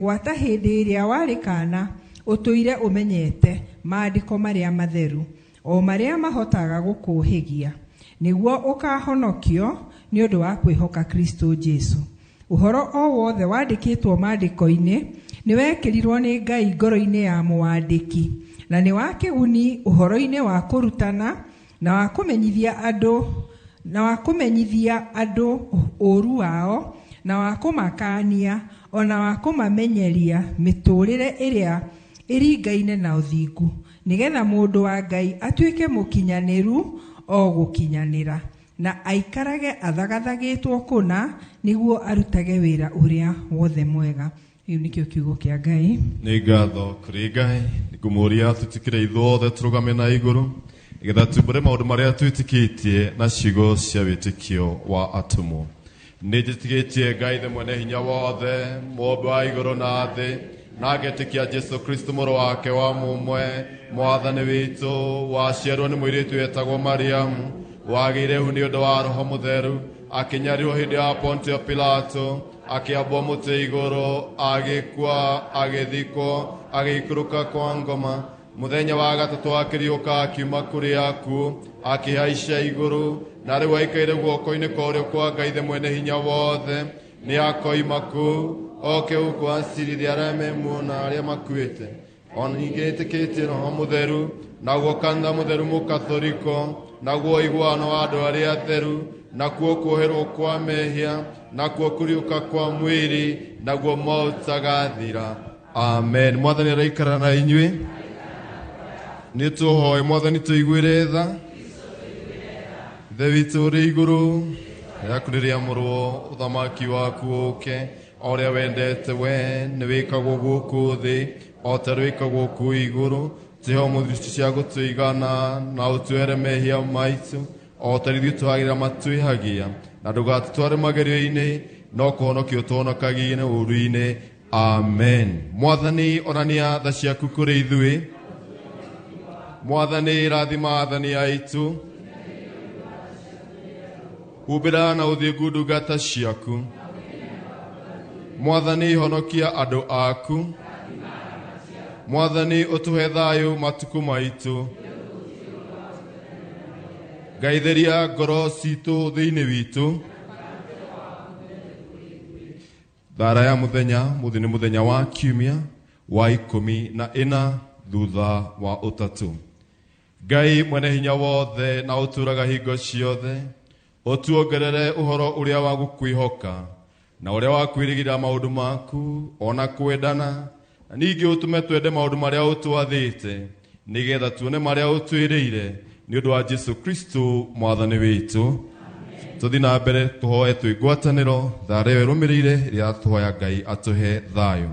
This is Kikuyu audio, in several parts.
Gwata hĩndĩ ĩrĩa warĩ kaana ũtũire ũmenyete maandĩko marĩa matheru, o marĩa mahotaga gũkũũhĩgia, nĩguo ũkaahonokio nĩ ũndũ wa kwĩhoka Kristo Jesu. Ũhoro o wothe wandĩkĩtwo maandĩko-inĩ nĩwekĩrirwo nĩ Ngai ngoro-inĩ ya mũwandĩki, na nĩ wa kĩguni ũhoro-inĩ wa kũrutana na wa kũmenyithia andũ na wa kũmenyithia andũ ũũru wao na wa kũmakaania o na wa kũmamenyeria mĩtũũrĩre ĩrĩa ĩringaine na ũthingu, nĩgetha mũndũ wa Ngai atuĩke mũkinyanĩru o gũkinyanĩra, na aikarage athagathagĩtwo kũna nĩguo arutage wĩra ũrĩa wothe mwega. Rĩu nĩkĩo kiugo kĩa Ngai. Nĩ ngatho kũrĩ Ngai. Ngũmũria twĩtĩkĩre ithuothe tũrũgame na igũrũ nĩgetha tumbũre maũndũ marĩa twĩtĩkĩtie na ciugo cia wĩtĩkio wa atũmwo. Nĩ njĩtĩkĩtie Ngai the mwene hinya wothe, mũũmbi wa igũrũ na thĩ, na ngetĩkia Jesu Kristo mũrũ wake wa mũmwe, mwathani witũ, waciarwo nĩ mũirĩtu wetagwo Mariamu, wagĩire ihu nĩ ũndũ wa Roho Mũtheru, akĩnyarirwo hĩndĩ ya Pontio Pilato, akĩambwo mũtĩ igũrũ, agĩkua, agĩthikwo, agĩikũrũka kwa ngoma. Mũthenya wa gatatũ akĩriũka akiuma kũrĩ akuũ, akĩhaica igũrũ, na rĩu aikaire guoko-inĩ kwa ũrĩo kwa Ngai the mwene hinya wothe. Nĩ akoima kũu oke gũkũ acirithie arĩa me muoyo na arĩa makuĩte. Ona ningĩ nĩtĩkĩtie Roho Mũtheru, naguo kanitha mũtheru mũkathoriko, naguo ũiguano wa andũ arĩa atheru, nakuo kuoherwo kwa mehia, nakuo kũriũka kwa mwĩrĩ, naguo maũtagathira. Amen. Mwathani araikara na inyuĩ. Nĩ tũhoe Mwathani tũiguĩre tha. Ithe witũ ũrĩ igũrũ, rĩaku nĩ rĩamũrwo, ũthamaki waku ũke, o ũrĩa wendete we nĩ wĩkagwo gũkũ thĩ o ta ũrĩa wĩkagwo kũu igũrũ. Tũhe ũmũthĩ irio cia gũtũigana, na ũtuohere mehia maitũ o ta ithuĩ twagĩrĩra matwĩhagia, na ndũgatũtware magerio-inĩ, no kũhonokia ũtũhonokagie ũũru-inĩ. Amen. Mwathani, onania tha ciaku kũrĩ ithuĩ. Mwathani, rathima athani aitũ. Humbĩra na ũthingu ndungata ciaku. Mwathani, honokia andũ aku. Mwathani, ũtũhe thayũ matukũ maitũ. Ngai, theria ngoro citũ thĩinĩ witũ. Thara ya mũthenya, mũthĩ nĩ mũthenya wa kiumia wa 14 thutha wa ũtatũ. Ngai mwene hinya wothe na ũtũũraga hingo ciothe, ũtuongerere ũhoro ũrĩa wa gũkwĩhoka na ũrĩa wa kwĩrĩgĩrĩra maũndũ maku ona kwendana, na ningĩ ũtũme twende maũndũ marĩa ũtwathĩte, nĩgetha tuone marĩa ũtwĩrĩire, nĩ ũndũ wa Jesu Kristo mwathani witũ. Tũthiĩ na mbere tũhoe twĩ ngwatanĩro thara ĩyo ĩrũmĩrĩire ĩrĩa tũhoya Ngai atũhe thayũ.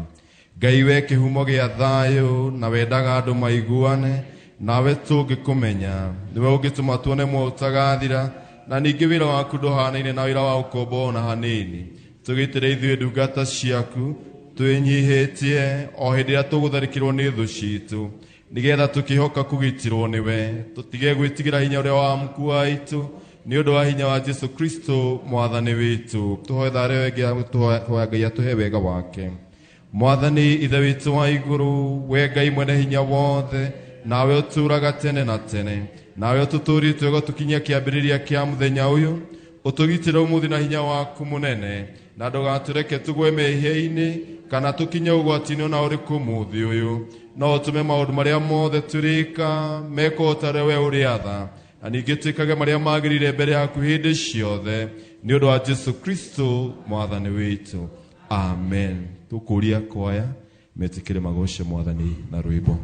Ngai we kĩhumo gĩa thayũ na wendaga andũ maiguane, nawe tũngĩkũmenya nĩwe ũngĩtũma tuone muoyo ũtagathira, na ningĩ wĩra waku ndũhanaine na wĩra wa ũkombo ona hanini. Tũgitĩre ithuĩ ndungata ciaku twĩnyihĩtie o hĩndĩ ĩrĩa tũgũtharĩkĩrwo nĩ thũ citũ, nĩgetha tũkĩhoka kũgitĩrwo nĩwe, tũtige gwĩtigĩra hinya ũrĩa wa mũkua witũ, nĩ ũndũ wa hinya wa Jesu Kristo mwathani witũ. Tũhoe thara ĩyo ĩngĩ ya gũtũhoya Ngai atũhe wega wake. Mwathani Ithe witũ wa igũrũ, we Ngai mwene hinya wothe, nawe ũtũũraga tene na tene, nawe ũtũtũũrĩte ũgatũkinyia kĩambĩrĩria kĩa mũthenya ũyũ, ũtũgitĩre ũmũthĩ na hinya waku mũnene, na ndũgatũreke tũgwe mehia-inĩ kana tũkinye ũgwati-inĩ ona ũrĩkũ ũmũthĩ ũyũ. No ũtũme maũndũ marĩa mothe tũrĩka mekwo ta ũrĩa we ũrĩatha, na ningĩ twĩkage marĩa magĩrĩire mbere yaku hĩndĩ ciothe, nĩ ũndũ wa Jesu Kristo mwathani witũ. Amen. Tũkũria kwaya metĩkĩre magoce mwathani na rwĩmbo.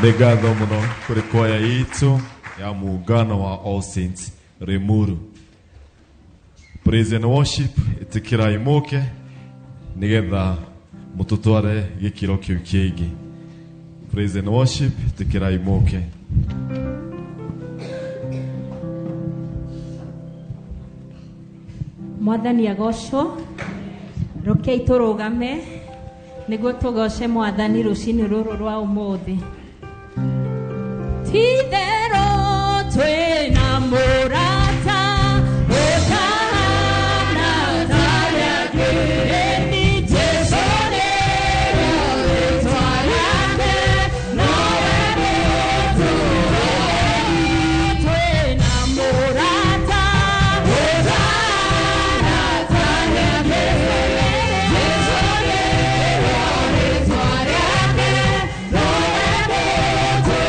Nĩ ngatho mũno kũrĩ kwaya itũ ya muungano wa All Saints Limuru. Praise and worship ĩtĩkĩrai mũke nĩgetha mũtũtware gĩkĩro kĩu kĩngĩ. Praise and worship ĩtĩkĩrai mũke. Mwathani agocwo. Rekei tũrũgame nĩguo tũgoce mwathani rũcinĩ rũrũ rwa ũmũthĩ. Ti-itherũ twĩna mũrata ũtahana ta arĩa angĩ. Ĩni Jesũ nĩrĩo rĩĩtwa rĩake, nowe mũtũũri. Twĩna mũrata ũtahana ta arĩa angĩ. Jesũ nĩrĩo rĩĩtwa rĩake, nowe mũtũũri.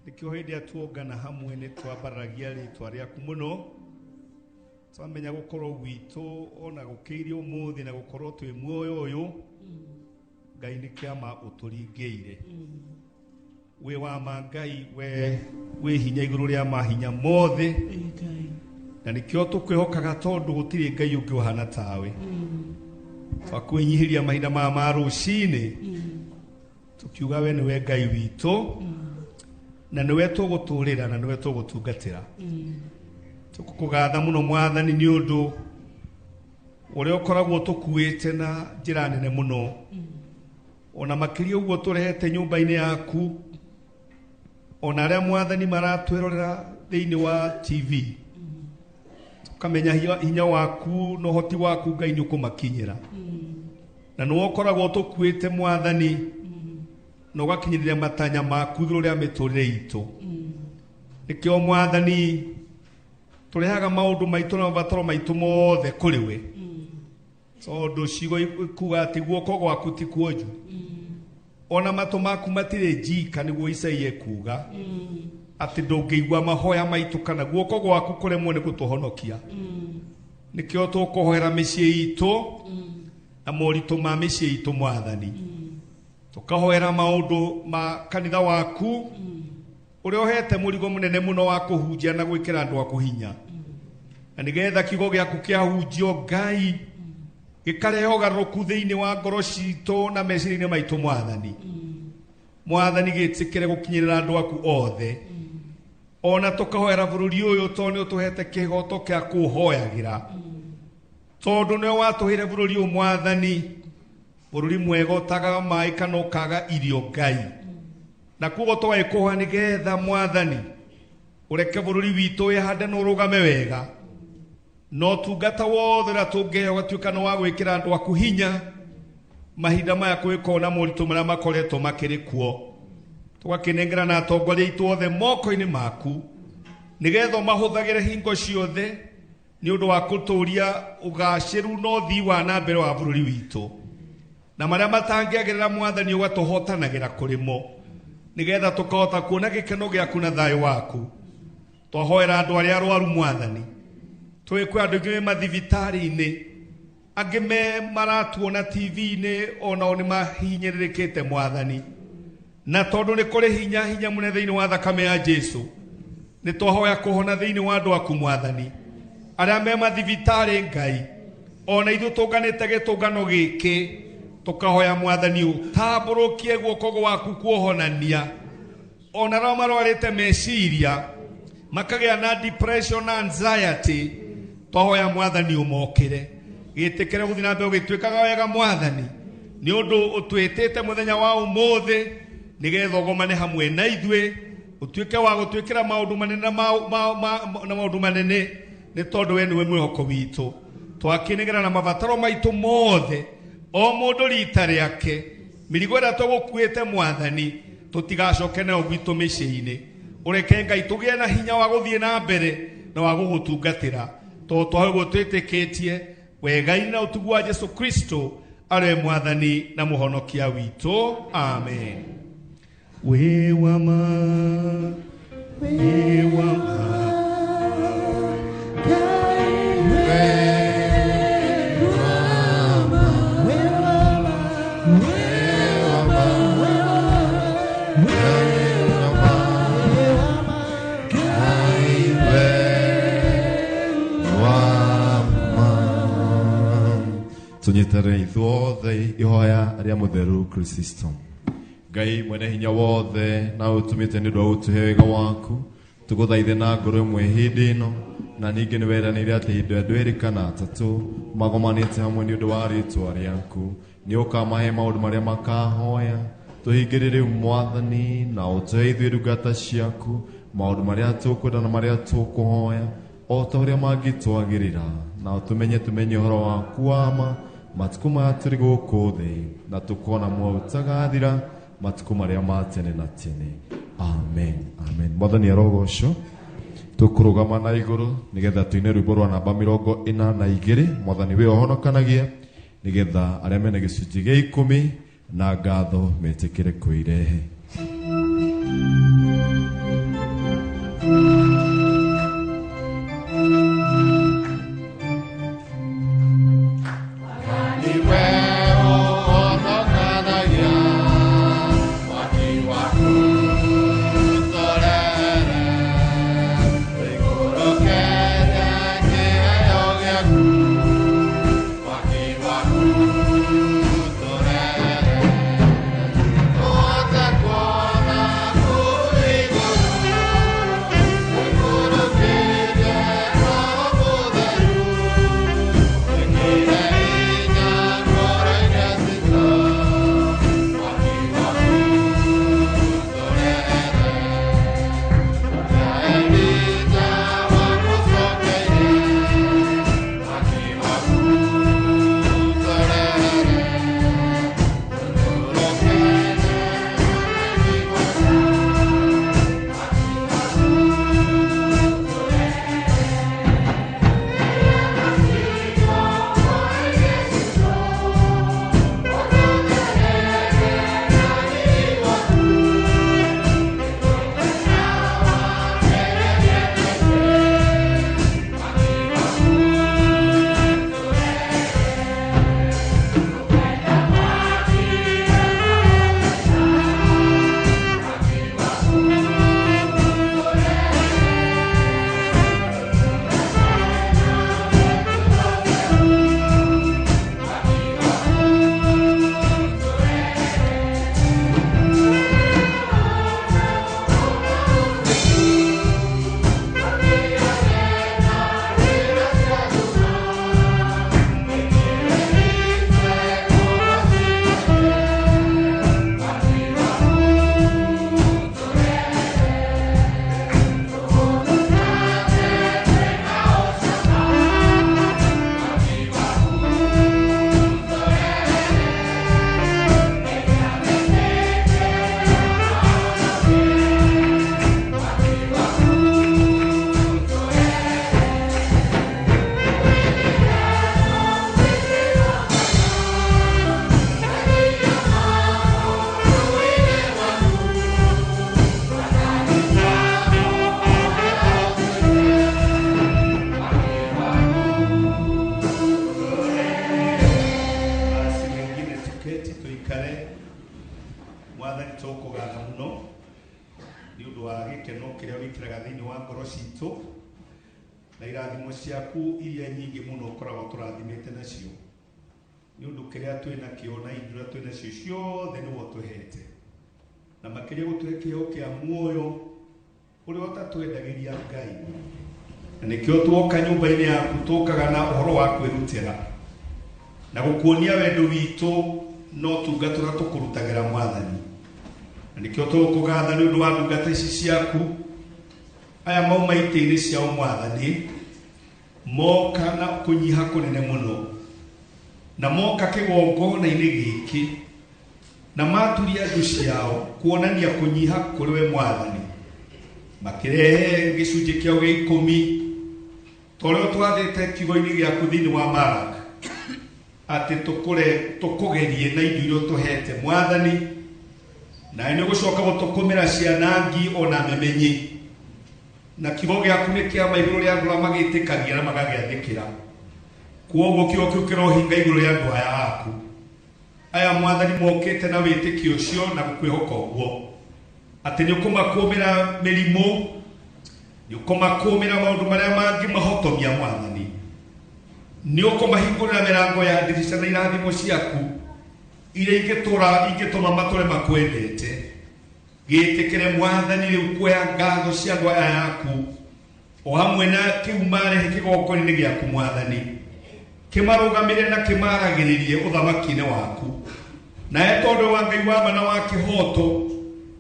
Nikio hindi atuongana hamwe ni twambaragia ritwa riaku muno twamenya gukorwo gwitu ona gukiirio umuthi na gukorwo twi muoyo uyu Ngai ni kiama uturingĩire wi wa ma Ngai we wi hinya iguru ria mahinya mothe na nikio tukwihokaga tondu gutiri Ngai ungi uhana tawe twakwinyihiria mahinda ma rucini tukiuga we niwe Ngai witu na niwe tuguturira na niwe tugutungatira tukugatha muno mwathani ni undu uria ukoragwo tukuite na njira nene muno ona makiria uguo turehete nyumba-ini yaku ona aria mwathani maratwirorera thiini wa TV tukamenya hinya waku na uhoti waku Ngai ni ukumakinyira na niwe ukoragwo tukuite mwathani na ugakinyirira matanya maku iguru ria miturire itu nikio mwathani turehaga maundu maitu na mabataro maitu mothe kuri we tondu cigo ikuga ati guoko gwaku ti kuonju ona matu maku matire njika niguo Isaia ekuga ati ndũngĩigua mahoya maitu kana guoko gwaku kuremwo ni gutuhonokia nikio tukuhoera mĩciĩ itũ na moritũ ma mĩciĩ itũ mwathani tukahoera maundu ma kanitha waku Ũrĩa ũhete mũrigo mũnene mũno wa kũhunjia na gwĩkĩra andũ aku hinya. Na nĩgetha kiugo gĩaku kĩahunjio Ngai gĩkarehe ũgarũrũku thĩinĩ wa ngoro citũ na meciria-inĩ maitũ Mwathani. Mwathani gĩtĩkĩre gũkinyĩrĩra andũ aku othe. Ona tũkahoera bũrũri ũyũ tondũ nĩ ũtũhete kĩhoto kĩa kũũhoyagĩra. Tondũ nĩwe watũheire bũrũri ũyũ Mwathani, bũrũri mwega ũtagaga maĩ kana ũkaga irio Ngai. Na koguo tũgagĩkũhoya nĩgetha Mwathani ũreke bũrũri witũ wĩhande na ũrũgame wega. Na ũtungata wothe ũrĩa tũngĩheo ũgatuĩka nĩ wa gwĩkĩra andũ aku hinya mahinda maya kũgĩkorwo na moritũ marĩa makoretwo makĩrĩ kuo. Tũgakĩnengera na atongoria aitũ othe moko-inĩ maku nĩgetha ũmahũthagĩre hingo ciothe nĩ ũndũ wa gũtũũria ũgacĩru na ũthii wa na mbere wa bũrũri witũ. Na marĩa matangĩagĩrĩra Mwathani ũgatũhotanagĩra kũrĩ mo nĩgetha tũkahota kuona gĩkeno gĩaku na thayũ waku. Twahoera andũ arĩa arwaru Mwathani, tũĩ kwĩ andũ aingĩ me mathibitarĩ-inĩ, angĩ me maratuona TV-inĩ onao nĩ mahinyĩrĩrĩkĩte Mwathani. Na tondũ nĩ kũrĩ hinya hinya mũnene thĩinĩ wa thakame ya Jesu, nĩ twahoya kũhona thĩinĩ wa andũ aku Mwathani arĩa me mathibitarĩ Ngai, ona ithuĩ tũnganĩte gĩtũngano gĩkĩ tũkahoya Mwathani ũtambũrũkie guoko gwaku kuohonania ona arĩa marwarĩte meciria makagĩa na depression na anxiety, twahoya Mwathani ũmokĩre gĩtĩkĩre gũthiĩ na mbere ũgĩtuĩkaga wega Mwathani, nĩ ũndũ ũtwĩtĩte mũthenya wa ũmũthĩ nĩgetha ũgomane hamwe na ithuĩ ũtuĩke wa gũtwĩkĩra maũndũ manene na maũndũ manene, nĩ tondũ we nĩwe mwĩhoko witũ. Twakĩnengera na mabataro maitũ mothe o mũndũ rita rĩake, mĩrigo ĩrĩa tũgũkuĩte Mwathani tũtigacoke nayo gwitũ mĩciĩ-inĩ. Ũreke Ngai tũgĩe na hinya wa gũthiĩ na mbere na wa gũgũtungatĩra, tondũ twahe twĩtĩkĩtie wega-inĩ na ũtugu wa Jesu Kristo arĩ Mwathani na Mũhonokia witũ. Amen. Wĩ wa ma, wĩ wa ma, Tũnyitanĩre ithuothe ihoya rĩa mũtheru Kristo. Ngai mwene hinya wothe na ũtũmĩte nĩ ũndũ wa gũtũhe wega waku, tũgũthaithe na ngoro ĩmwe hĩndĩ ĩno, na ningĩ nĩ weranĩire atĩ hĩndĩ ĩrĩa andũ erĩ kana atatũ magomanĩte hamwe nĩ ũndũ wa rĩtwa rĩaku, nĩ ũkamahe maũndũ marĩa makahoya. Tũhingĩrie rĩu Mwathani, na ũtũhe ithuĩ ndungata ciaku maũndũ marĩa tũkwenda na marĩa tũkũhoya o ta ũrĩa mangĩtwagĩrĩra, na ũtũmenye tũmenye ũhoro waku wa ma matukũ maya tũrĩ gũkũ thĩ, na tũkona muoyo ũtagathira matukũ marĩa ma tene na tene. Amen. Amen. Mwathani arogocwo. Tũkũrũgama na igũrũ nĩgetha tũine rwĩmbo rwa namba 42 Mwathani we ũhonokanagia, nĩgetha arĩa mena gĩcunjĩ gĩa 10 na ngatho metĩkĩre kwĩrehe. Thank you. thĩinĩ wa ngoro citũ na irathimo ciaku iria nyingĩ mũno ũkoragwo tũrathimĩte nacio nĩ ũndũ kĩrĩa twĩ nakĩo na indo iria twĩ nacio ciothe nĩwe ũtũhete na makĩria gũtũhe kĩheo kĩa muoyo ũrĩa ũtatwendagĩria Ngai na nĩkĩo tuoka nyũmba-inĩ yaku tũkaga na ũhoro wa kwĩrutĩra na gũkuonia wendo witũ no tungata ũrĩa tũkũrutagĩra Mwathani na nĩkĩo tũgũkũgatha nĩ ũndũ wa ndungata ici ciaku aya mauma itĩ-inĩ ciao Mwathani moka na kũnyiha kũnene mũno na moka kĩgongona-inĩ gĩkĩ na maturia ndu ciao kuonania kũnyiha kũrĩ we Mwathani makĩrehe gĩcunjĩ kĩao gĩa ikũmi ta ũrĩa twathĩte kiugo-inĩ gĩaku thĩinĩ wa Maraka atĩ tũkũgerie na indo iria ũtũhete Mwathani nawe nĩ ũgũcoka gũtũkũmĩra ciana ngi ona memenyi na kiugo gĩaku nĩ kĩama igũrũ rĩa andũ arĩa magĩtĩkagia na magagĩathĩkĩra kwoguo kiugo kĩu kĩrohinga igũrũ rĩa andũ aya aku aya Mwathani mokĩte na wĩtĩkio ũcio na gũkwĩhoka ũguo atĩ nĩ ũkũmakũmĩra mĩrimũ nĩ ũkũmakũmĩra maũndũ marĩa mangĩ mahotomia Mwathani nĩ ũkũmahingũrĩra mĩrango ya ndirica na irathimo ciaku iria ingĩtũma matũre makwendete gĩtĩkĩre Mwathani rĩu kuoya ngatho cia andũ aya yaku o hamwe na kĩu marehe kĩgongona-inĩ gĩaku Mwathani kĩmarũgamĩre na kĩmaragĩrĩrie ũthamaki-inĩ waku nawe tondũ wa Ngai wa ma na wa kĩhoto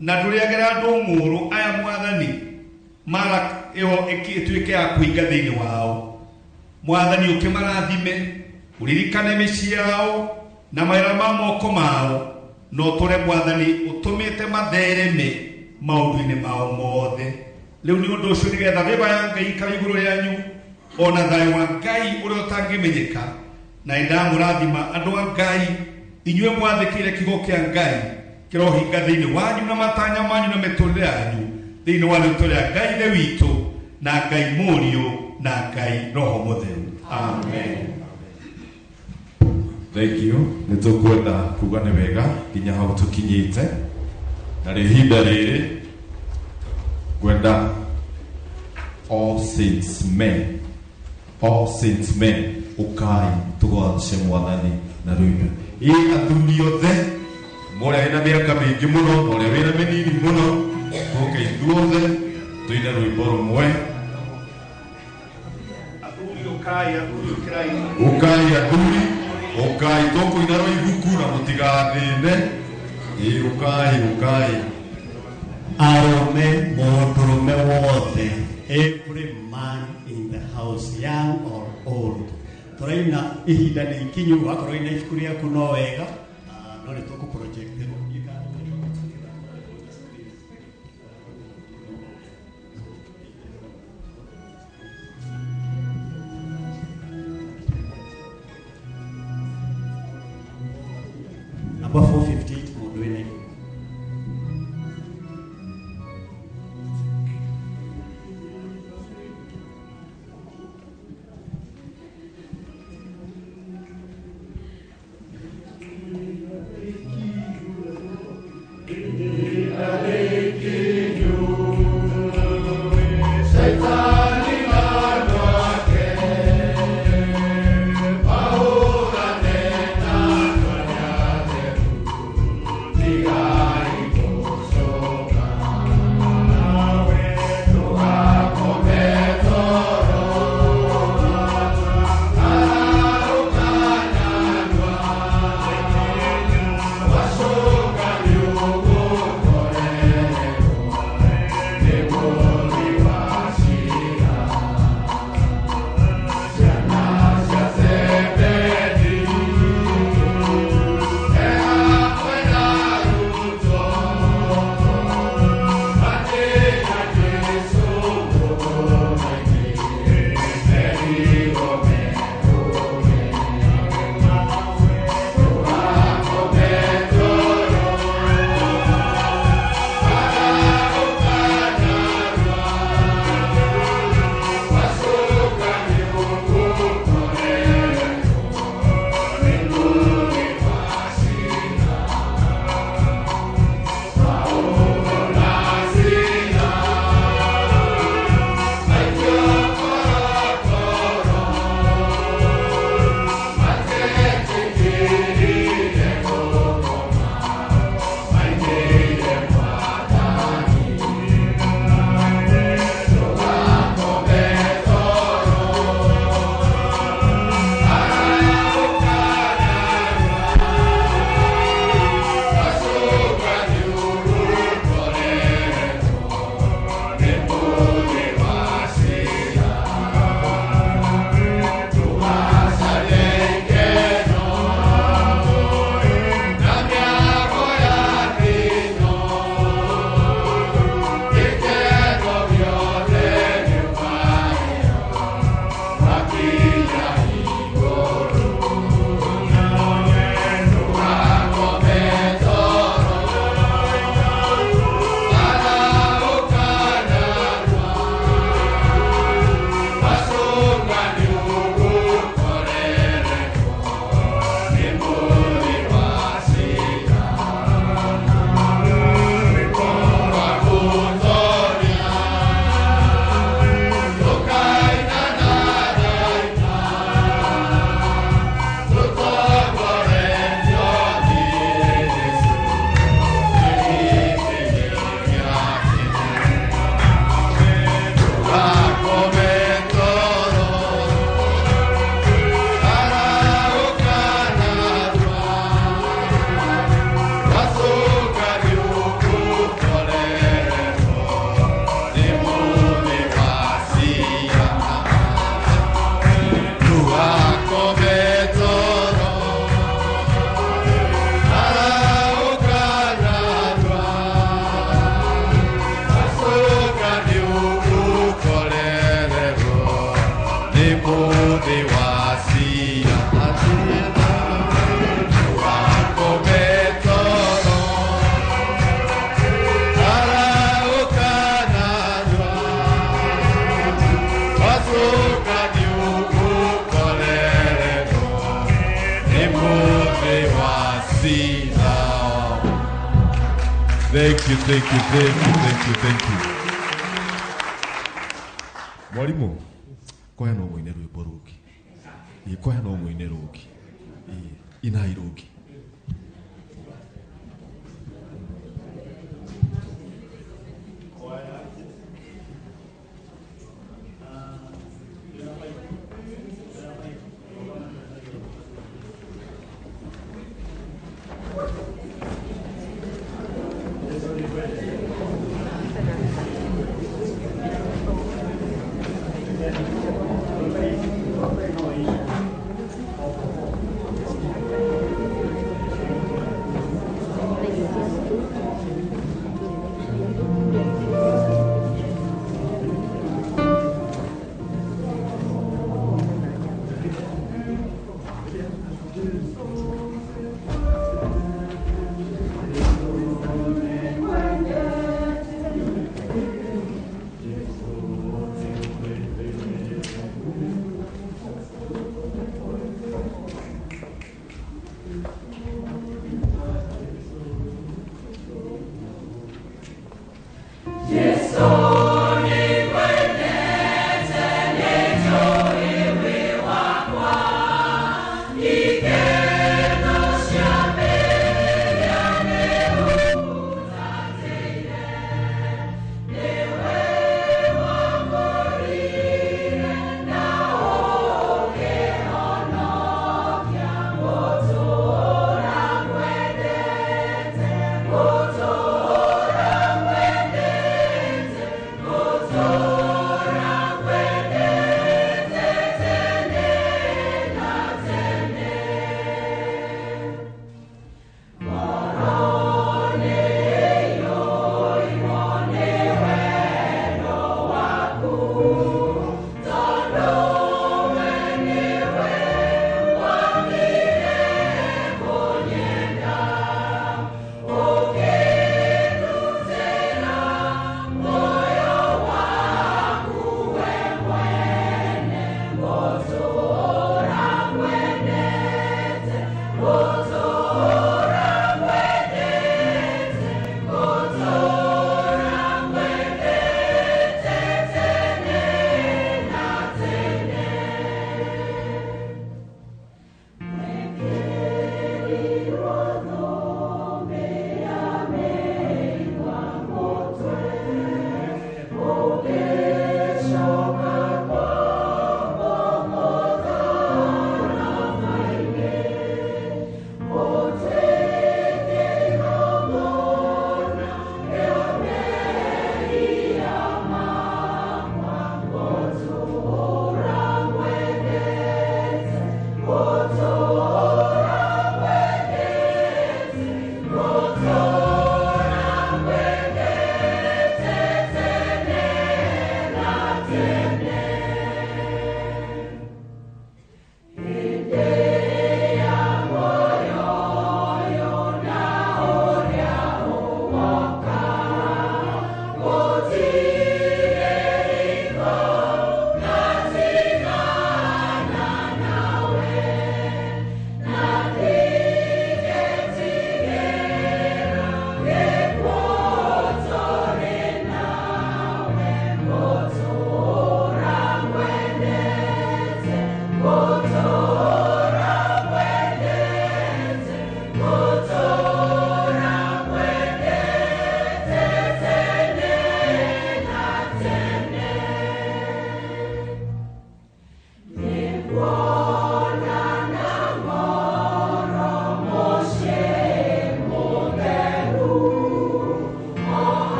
na ndũrĩagĩra andũ ng'ũũrũ aya Mwathani mara ĩyo ĩtuĩke ya kũhinga thĩinĩ wao Mwathani ũkĩmarathime ũririkane mĩciĩ yao na mawĩra ma moko mao na ũtũre Mwathani ũtũmĩte mathereme maũndũ-inĩ mao mothe rĩu nĩ ũndũ ũcio nĩgetha vĩva ya Ngai ikare igũrũ rĩanyu ona thayũ wa Ngai ũrĩa ũtangĩmenyeka na nĩndamũrathima andũ a Ngai inyuĩ mwathĩkĩire kiugo kĩa Ngai kĩrohinga thĩinĩ wanyu na matanya manyu na mĩtũrĩre yanyu thĩinĩ wa rĩĩtwa rĩa Ngai Ithe witũ na Ngai Mũriũ na Ngai Roho Mũtheru. Amen. Thank you. Nĩ tũkwenda kuga nĩ wega nginya hau tũkinyĩte na rĩ ihinda rĩrĩ ngwenda all saints men, all saints men ũkai tũgoce Mwathani na rwĩmbo. Ĩ athuri othe mũrĩa wĩna mĩaka mĩingĩ mũno na ũrĩa wĩna mĩnini mũno tũke ithuothe tũine rwĩmbo rũmwe. Athuri ũkai, athuri ũkĩrai. Ũkai athuri ũkai tũkũina rwa ibuku na mũtigathĩne. Ĩ ũkai ũkai. Arũme mũndũrũme wothe, every man in the house, young or old. Tũraina ihinda nĩ ikinyu, wakorwo wĩna ibuku rĩaku no wega, no nĩ tũkũprojectĩrwo. Number 458 mũndũ wĩna ibuku. mũthĩ wa cira wakometoro arahũka narua wacoka nĩũgũkorererwo nĩ mũthĩ wa cira. Thank you, thank you, thank you, thank you, thank you. Mwalimu, kwaya no mũine rwĩmbo rũngĩ. Ĩ, kwaya no mũine rũngĩ. Ĩ, inai rũngĩ.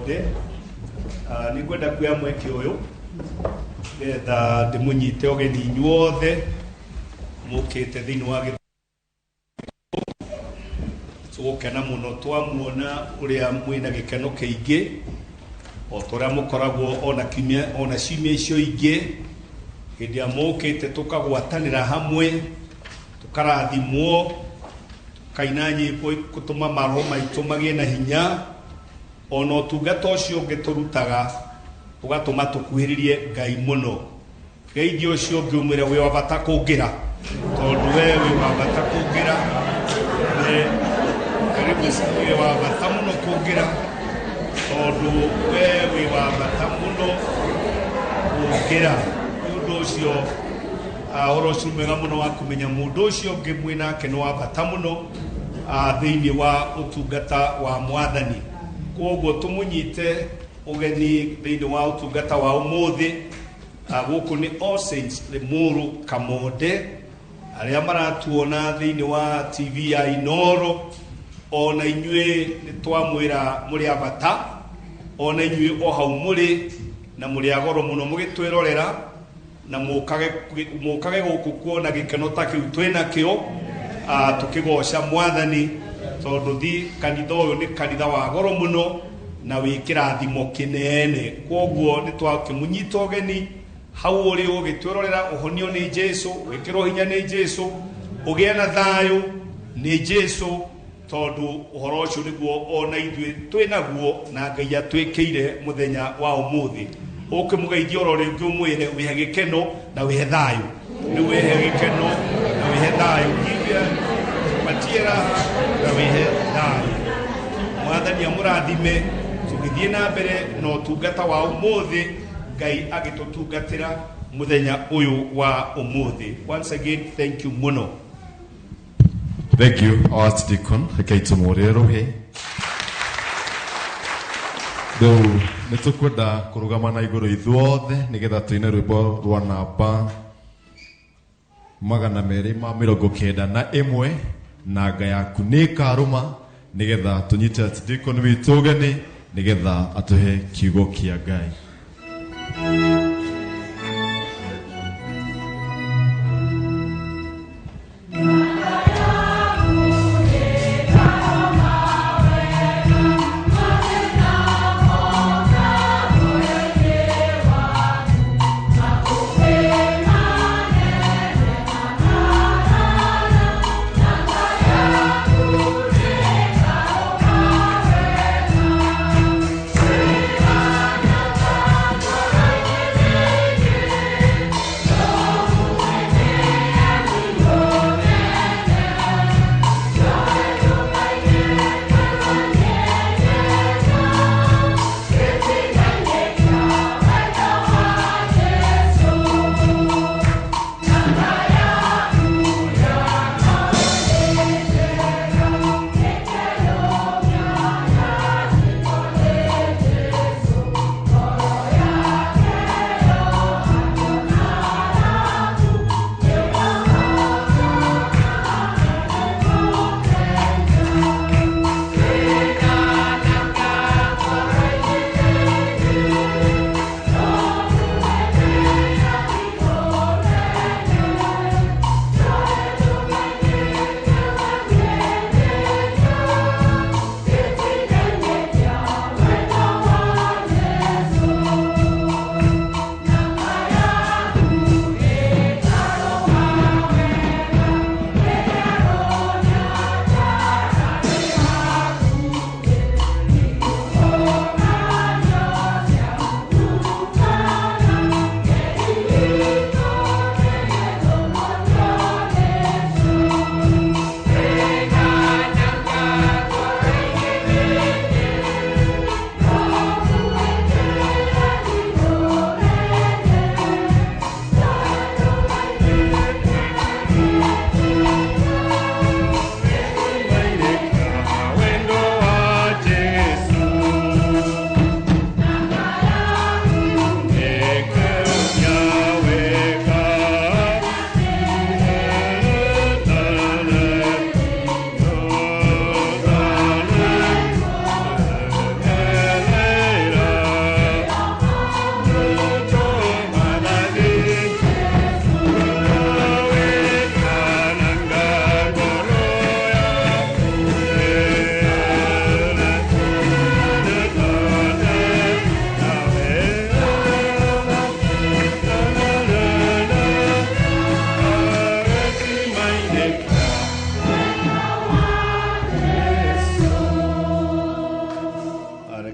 Kamonde. Nĩ ngwenda kuoya mweke ũyũ nĩgetha ndĩmũnyite ũgeni inyuothe mũkĩte thĩinĩ wa tũgũkena mũno twamuona ũrĩa mwĩna gĩkeno kĩingĩ o ta ũrĩa mũkoragwo ona kiumia ona ciumia icio ingĩ hĩndĩ ĩrĩa mũkĩte tũkagwatanĩra hamwe tũkarathimwo tũkaina nyĩmbo gũtũma maroho maitũ magĩe na hinya ona ũtungata ũcio ũngĩ tũrutaga ũgatũma tũkuhĩrĩrie Ngai mũno. Geithia ũcio ũngĩ ũmwĩre wĩ wa bata kũngĩra tondũ we wĩ wa bata kũngĩra karibu wĩ wa bata mũno kũngĩra tondũ we wĩ wa bata mũno kũngĩra. Nĩ ũndũ ũcio ũhoro ũcio mwega mũno wa kũmenya mũndũ ũcio ũngĩ mwĩ nake nĩ wa bata mũno thĩinĩ wa ũtungata wa Mwathani. Koguo tũmũnyite ũgeni thĩinĩ wa ũtungata wa ũmũthĩ. Gũkũ nĩ All Saints Limuru Kamonde arĩa maratuona thĩinĩ wa TV ya Inoro ona inyuĩ nĩ twamwĩra mũrĩ a bata ona inyuĩ o hau mũrĩ na mũrĩ a goro mũno mũgĩtwĩrorera na mũkage gũkũ kuona gĩkeno ta kĩu twĩnakĩo tũkĩgoca Mwathani tondũ thi kanitha ũyũ nĩ kanitha wa goro mũno na wĩ kĩrathimo kĩnene. Koguo nĩ twakĩmũnyita ũgeni hau ũrĩ ũgĩtwĩrorera ũhonio nĩ Jesu wĩkĩrwo hinya nĩ Jesu ũgĩe na thayũ nĩ Jesu tondũ ũhoro ũcio nĩguo ona ithuĩ twĩnaguo na Ngai atwĩkĩire mũthenya wa ũmũthĩ. Ũkĩmũgeithia oro rĩngĩ ũmwĩre wĩhe gĩkeno na wĩhe thayũ nĩ wĩhe gĩkeno na wĩhe thayũ give patie raha na wĩhe thayũ. Mwathani amũrathime tũgĩthiĩ na mbere na ũtungata wa ũmũthĩ Ngai agĩtũtungatĩra mũthenya ũyũ wa ũmũthĩ. Once again, thank you mũno. Thank you, Archdeacon. Rekei tũmũrĩre rũhĩ. Rĩu nĩ tũkwenda kũrũgama na igũrũ ithuothe nĩgetha tũine rwĩmbo rwa namba 291 nanga yaku nĩ ĩkarũma nĩgetha tũnyite Archdeacon witũ ũgeni nĩgetha atũhe kiugo kĩa Ngai. Thank you.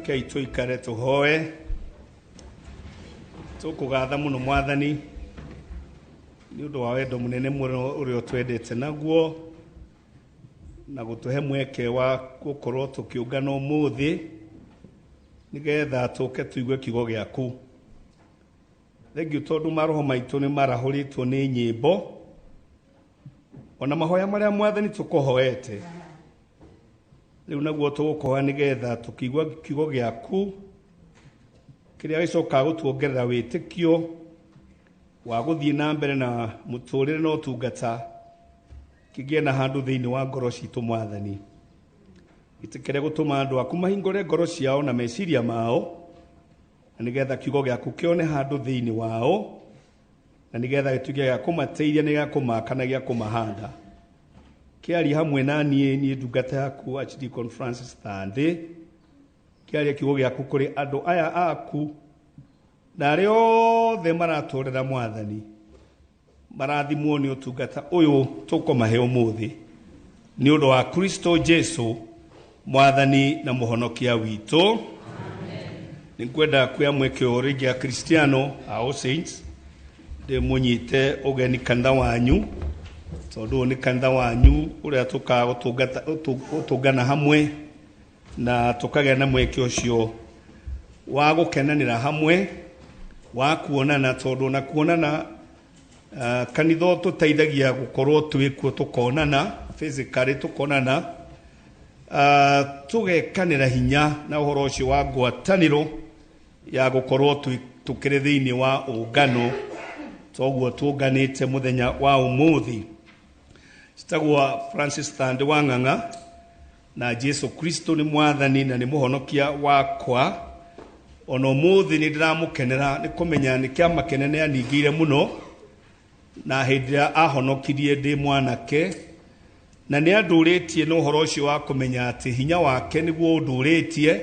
Rekei tũikare tũhoe. Tũkũgatha mũno Mwathani nĩ ũndũ wa wendo mũnene mũno ũrĩa ũtwendete naguo na gũtũhe mweke wa gũkorwo tũkĩũngana ũmũthĩ nĩgetha tũke tũigue kiugo gĩaku. Thengiũ tondũ maroho maitũ nĩ marahũrĩtwo nĩ nyĩmbo ona mahoya marĩa Mwathani tũkũhoete rĩu naguo tũgũkũhoya nĩgetha tũkĩigua kiugo gĩaku kĩrĩa gĩcokaga gũtuongerera wĩtĩkio wa gũthiĩ na mbere na mũtũrĩre na ũtungata kĩgĩe na handũ thĩinĩ wa ngoro citũ Mwathani. Gĩtĩkĩre gũtũma andũ aku mahingũre ngoro ciao na meciria mao na nĩgetha kiugo gĩaku kĩone handũ thĩinĩ wao na nĩgetha gĩtuĩke gĩa kũmateithia nĩ gĩa kũmaka na gĩa kũmahanda. Kĩaria hamwe na niĩ niĩ ndungata yaku Archdeacon Francis Thande, kĩaria kiugo gĩaku kũrĩ andũ aya aku na arĩa othe maratũrĩra Mwathani marathimwo nĩ ũtungata ũyũ tũkũmahe ũmũthĩ nĩ ũndũ wa Kristo Jesu Mwathani na mũhonokia witũ. Nĩngwenda kuoya mweke ũyũ rĩngĩ Akristiano a All Saints ndĩmũnyite ũgeni kanitha wanyu tondũ ũyũ nĩ kanitha wanyu ũrĩa tũkaga gũtũngana hamwe na tũkagĩa na mweke ũcio wa gũkenanĩra hamwe wa kuonana tondũ ona kuonana kanitha ũtũteithagia gũkorwo twĩkuo tũkonana physically tũkonana tũgekanĩra hinya na ũhoro ũcio wa ngwatanĩro ya gũkorwo tũkĩrĩ thĩinĩ wa ũngano toguo tũnganĩte mũthenya wa ũmũthĩ. Citagwo Francis Thande wa Ng'ang'a na Jesu Kristo nĩ Mwathani na nĩ mũhonokia wakwa. Ona ũmũthĩ nĩ ndĩramũkenera nĩ kũmenya nĩ kĩama kĩnene aningĩire mũno na hĩndĩ ĩrĩa ahonokirie ndĩ mwanake na nĩ andũrĩtie na ũhoro ũcio wa kũmenya atĩ hinya wake nĩguo ũndũrĩtie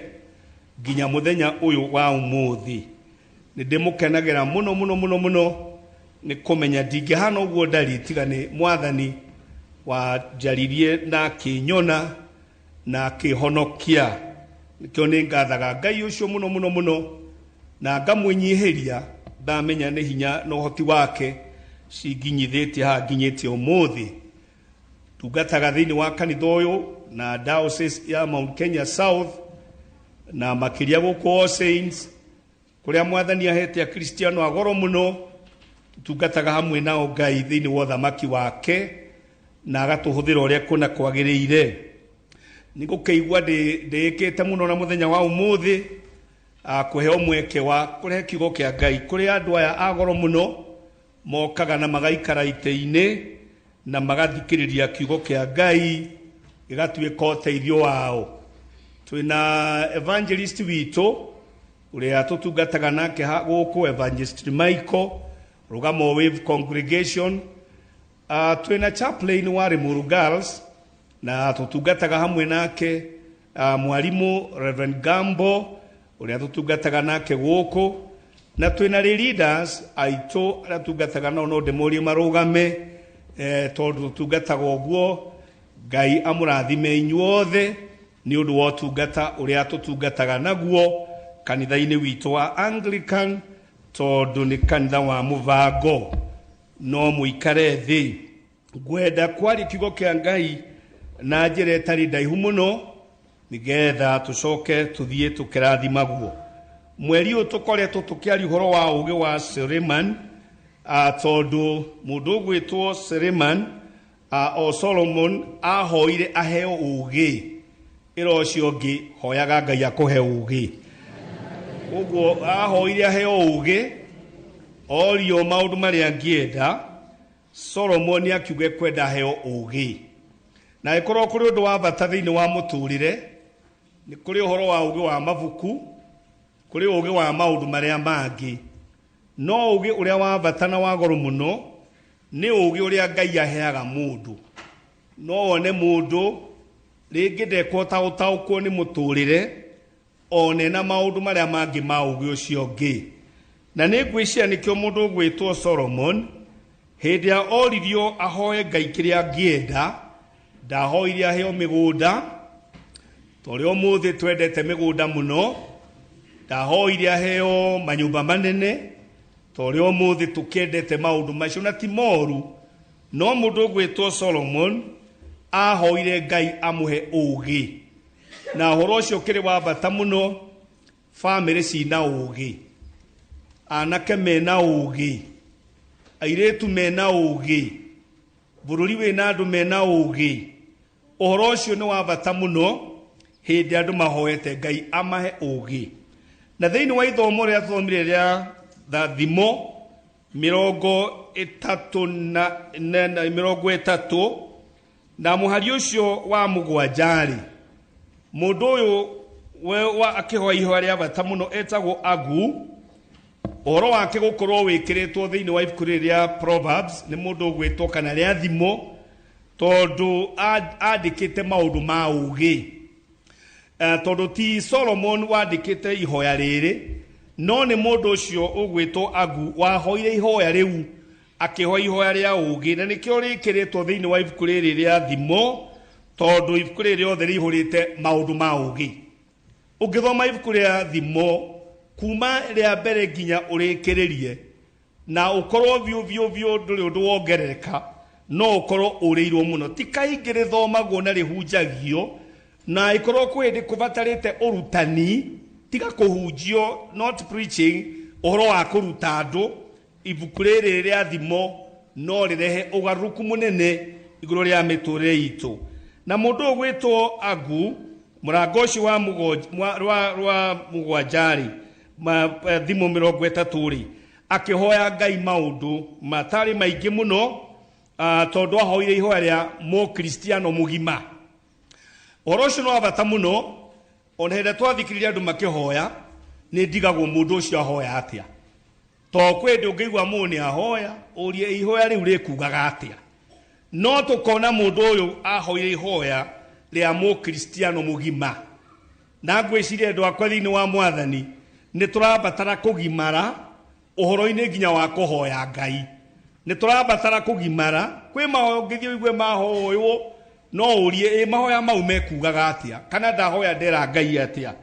nginya mũthenya ũyũ wa ũmũthĩ. Nĩ ndĩmũkenagĩra mũno mũno mũno mũno nĩ kũmenya ndingĩhana ũguo ndari tiga nĩ Mwathani wanjaririe na akĩnyona na akĩhonokia. Nĩkĩo nĩ ngathaga Ngai ũcio mũno mũno mũno na ngamwĩnyihĩria ndamenya nĩ hinya na ũhoti wake cinginyithĩtie haha nginyĩte ũmũthĩ. Tungataga thĩinĩ wa kanitha ũyũ na diocese ya Mount Kenya South na makĩria gũkũ All Saints kũrĩa Mwathani ahete Akristiano a goro mũno. Tũtungataga hamwe nao Ngai thĩinĩ wa ũthamaki wake na agatũhũthĩra ũrĩa kũna kwagĩrĩire. Nĩ ngũkĩigua ndĩĩkĩte mũno na mũthenya wa ũmũthĩ kũheo mweke wa kũrehe kiugo kĩa Ngai kũrĩ andũ aya a goro mũno mokaga na magaikara itĩ-inĩ na magathikĩrĩria kiugo kĩa Ngai gĩgatuĩka ũteithio wao. Twĩna evangelist witũ ũrĩa tũtungataga nake gũkũ, Evangelist Michael Rugamo Wave Congregation. Twĩna chaplain wa Limuru Girls na tũtungataga hamwe nake, mwarimũ Reverend Gambo ũrĩa tũtungataga nake gũkũ, na twĩna leaders aitũ arĩa tũtungataga nao no ndĩmorie marũgame tondũ tũtungataga ũguo. Ngai amũrathime inyuothe nĩ ũndũ wa ũtungata ũrĩa tũtungataga naguo kanitha-inĩ witũ wa Anglican tondũ nĩ kanitha wa mũbango. No mũikare thĩ. Ngwenda kwaria kiugo kĩa Ngai na njĩra ĩtarĩ ndaihu mũno nĩgetha tũcoke tũthiĩ tũkĩrathimagwo. Mweri ũyũ tũkoretwo tũkĩaria ũhoro wa ũũgĩ wa Suleiman, tondũ mũndũ ũgwĩtwo Suleiman o Solomon ahoire aheo ũũgĩ. Ĩra ũcio ũngĩ hoyaga Ngai akũhe ũũgĩ. Ũguo ahoire aheo ũũgĩ, orio maũndũ marĩa angĩenda, Solomon akiuga ekwenda aheo ũũgĩ. Na ĩkorwo kũrĩ ũndũ wa bata thĩinĩ wa mũtũrĩre, nĩ kũrĩ ũhoro wa ũũgĩ wa mabuku, kũrĩ ũũgĩ wa maũndũ marĩa mangĩ. No ũũgĩ ũrĩa wa bata na wa goro mũno nĩ ũũgĩ ũrĩa Ngai aheaga mũndũ. No wone mũndũ rĩngĩ ndekũhota gũtaũkwo nĩ mũtũrĩre one na maũndũ marĩa mangĩ ma ũũgĩ ũcio ũngĩ. Na nĩ ngwĩciria nĩkĩo mũndũ ũgwĩtwo Solomon hĩndĩ ĩrĩa oririo ahoe Ngai kĩrĩa angĩenda, ndahoire aheo mĩgũnda, ta ũrĩa ũmũthĩ twendete mĩgũnda mũno. Ndahoire aheo manyũmba manene ta ũrĩa ũmũthĩ tũkĩendete maũndũ macio na ti moru, no mũndũ ũgwĩtwo Solomon ahoire Ngai amũhe ũũgĩ, na ũhoro ũcio ũkĩrĩ wa bata mũno. Bamĩrĩ cina ũũgĩ, anake mena ũũgĩ, airĩtu mena ũũgĩ, bũrũri wĩna andũ mena ũũgĩ. Ũhoro ũcio nĩ wa bata mũno hĩndĩ andũ mahoete Ngai amahe ũũgĩ. Na thĩinĩ wa ithomo rĩrĩa tũthomire rĩa Thimo 33 na mũhari ũcio wa 7-rĩ, mũndũ ũyũ akĩhoya ihoya rĩa bata mũno etagwo Agu. Ũhoro wake gũkorwo wĩkĩrĩtwo thĩinĩ wa ibuku rĩrĩ rĩa Proverbs nĩ mũndũ ũgwĩtwo kana rĩa Thimo, tondũ andĩkĩte maũndũ ma ũũgĩ. Tondũ ti Solomon wandĩkĩte ihoya rĩrĩ, no nĩ mũndũ ũcio ũgwĩtwo Agu wahoire ihoya rĩu, akĩhoya ihoya rĩa ũũgĩ, na nĩkĩo rĩkĩrĩtwo thĩinĩ wa ibuku rĩrĩ rĩa Thimo, tondũ ibuku rĩrĩ rĩothe rĩihũrĩte maũndũ ma ũũgĩ. Ũngĩthoma ibuku rĩa Thimo kuma rĩa mbere nginya ũrĩkĩrĩrie, na ũkorwo biũ biũ biũ ndũrĩ ũndũ wongerereka, no ũkorwo ũrĩirwo mũno. Ti kaingĩ rĩthomagwo na rĩhunjagio, na ĩkorwo kwĩ hĩndĩ kũbatarĩte ũrutani, tiga kũhunjio, not preaching, ũhoro wa kũruta andũ. Ibuku rĩrĩ rĩa Thimo no rĩrehe ũgarũrũku mũnene igũrũ rĩa mĩtũrĩre itũ. Na mũndũ ũgwĩtwo Agu, mũrango ũcio wa 7-rĩ, Thimo 30-rĩ, akĩhoya Ngai maũndũ matarĩ maingĩ mũno, tondũ ahoire ihoya rĩa mũkristiano mũgima. Ũhoro ũcio nĩ wa bata mũno. Ona hĩndĩ ĩrĩa twathikĩrĩria andũ makĩhoya, nĩ ndigagwo mũndũ ũcio ahoya atĩa. To kwĩ hĩndĩ ũngĩigua mũndũ nĩ ahoya, ũrie ihoya rĩu rĩkugaga atĩa. No tũkona mũndũ ũyũ ahoire ihoya rĩa mũkristiano mũgima. Na ngwĩciria andũ akwa thĩinĩ wa Mwathani, nĩ tũrabatara kũgimara ũhoro-inĩ nginya wa kũhoya Ngai. Nĩ tũrabatara kũgimara. Kwĩ mahoya ũngĩthiĩ ũigue mahoywo, no ũrie ĩ mahoya mau mekugaga atĩa, kana ndahoya ndera Ngai atĩa.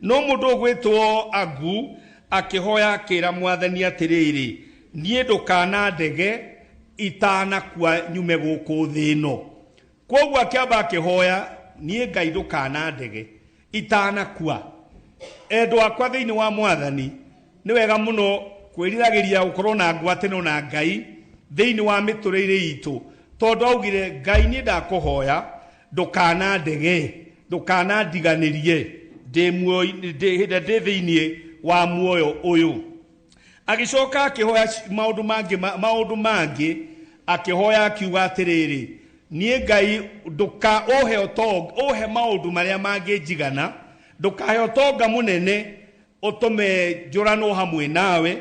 No mũndũ ũgwĩtwo Agu akĩhoya akĩra Mwathani atĩrĩrĩ, niĩ ndũkanandege itanakua nyume gũkũ thĩ ĩno. Kwoguo akĩamba akĩhoya, niĩ Ngai ndũkanandege itanakua. Endwa akwa thĩinĩ wa Mwathani, nĩ wega mũno kwĩriragĩria gũkorwo na ngwatanĩro na Ngai thĩinĩ wa mĩtũrĩre itũ, tondũ augire Ngai niĩ ndakũhoya ndũkanandege, ndũkanandiganĩrie ndĩ muoyo, ndĩ hĩndĩ ndĩ thĩinĩ wa muoyo ũyũ. Agĩcoka akĩhoya maũndũ mangĩ, maũndũ mangĩ, akĩhoya akiuga atĩrĩrĩ, niĩ Ngai ndũka ũhe ũtonga, ũhe maũndũ marĩa mangĩnjigana, ndũkahe ũtonga mũnene ũtũme njũranwo hamwe nawe,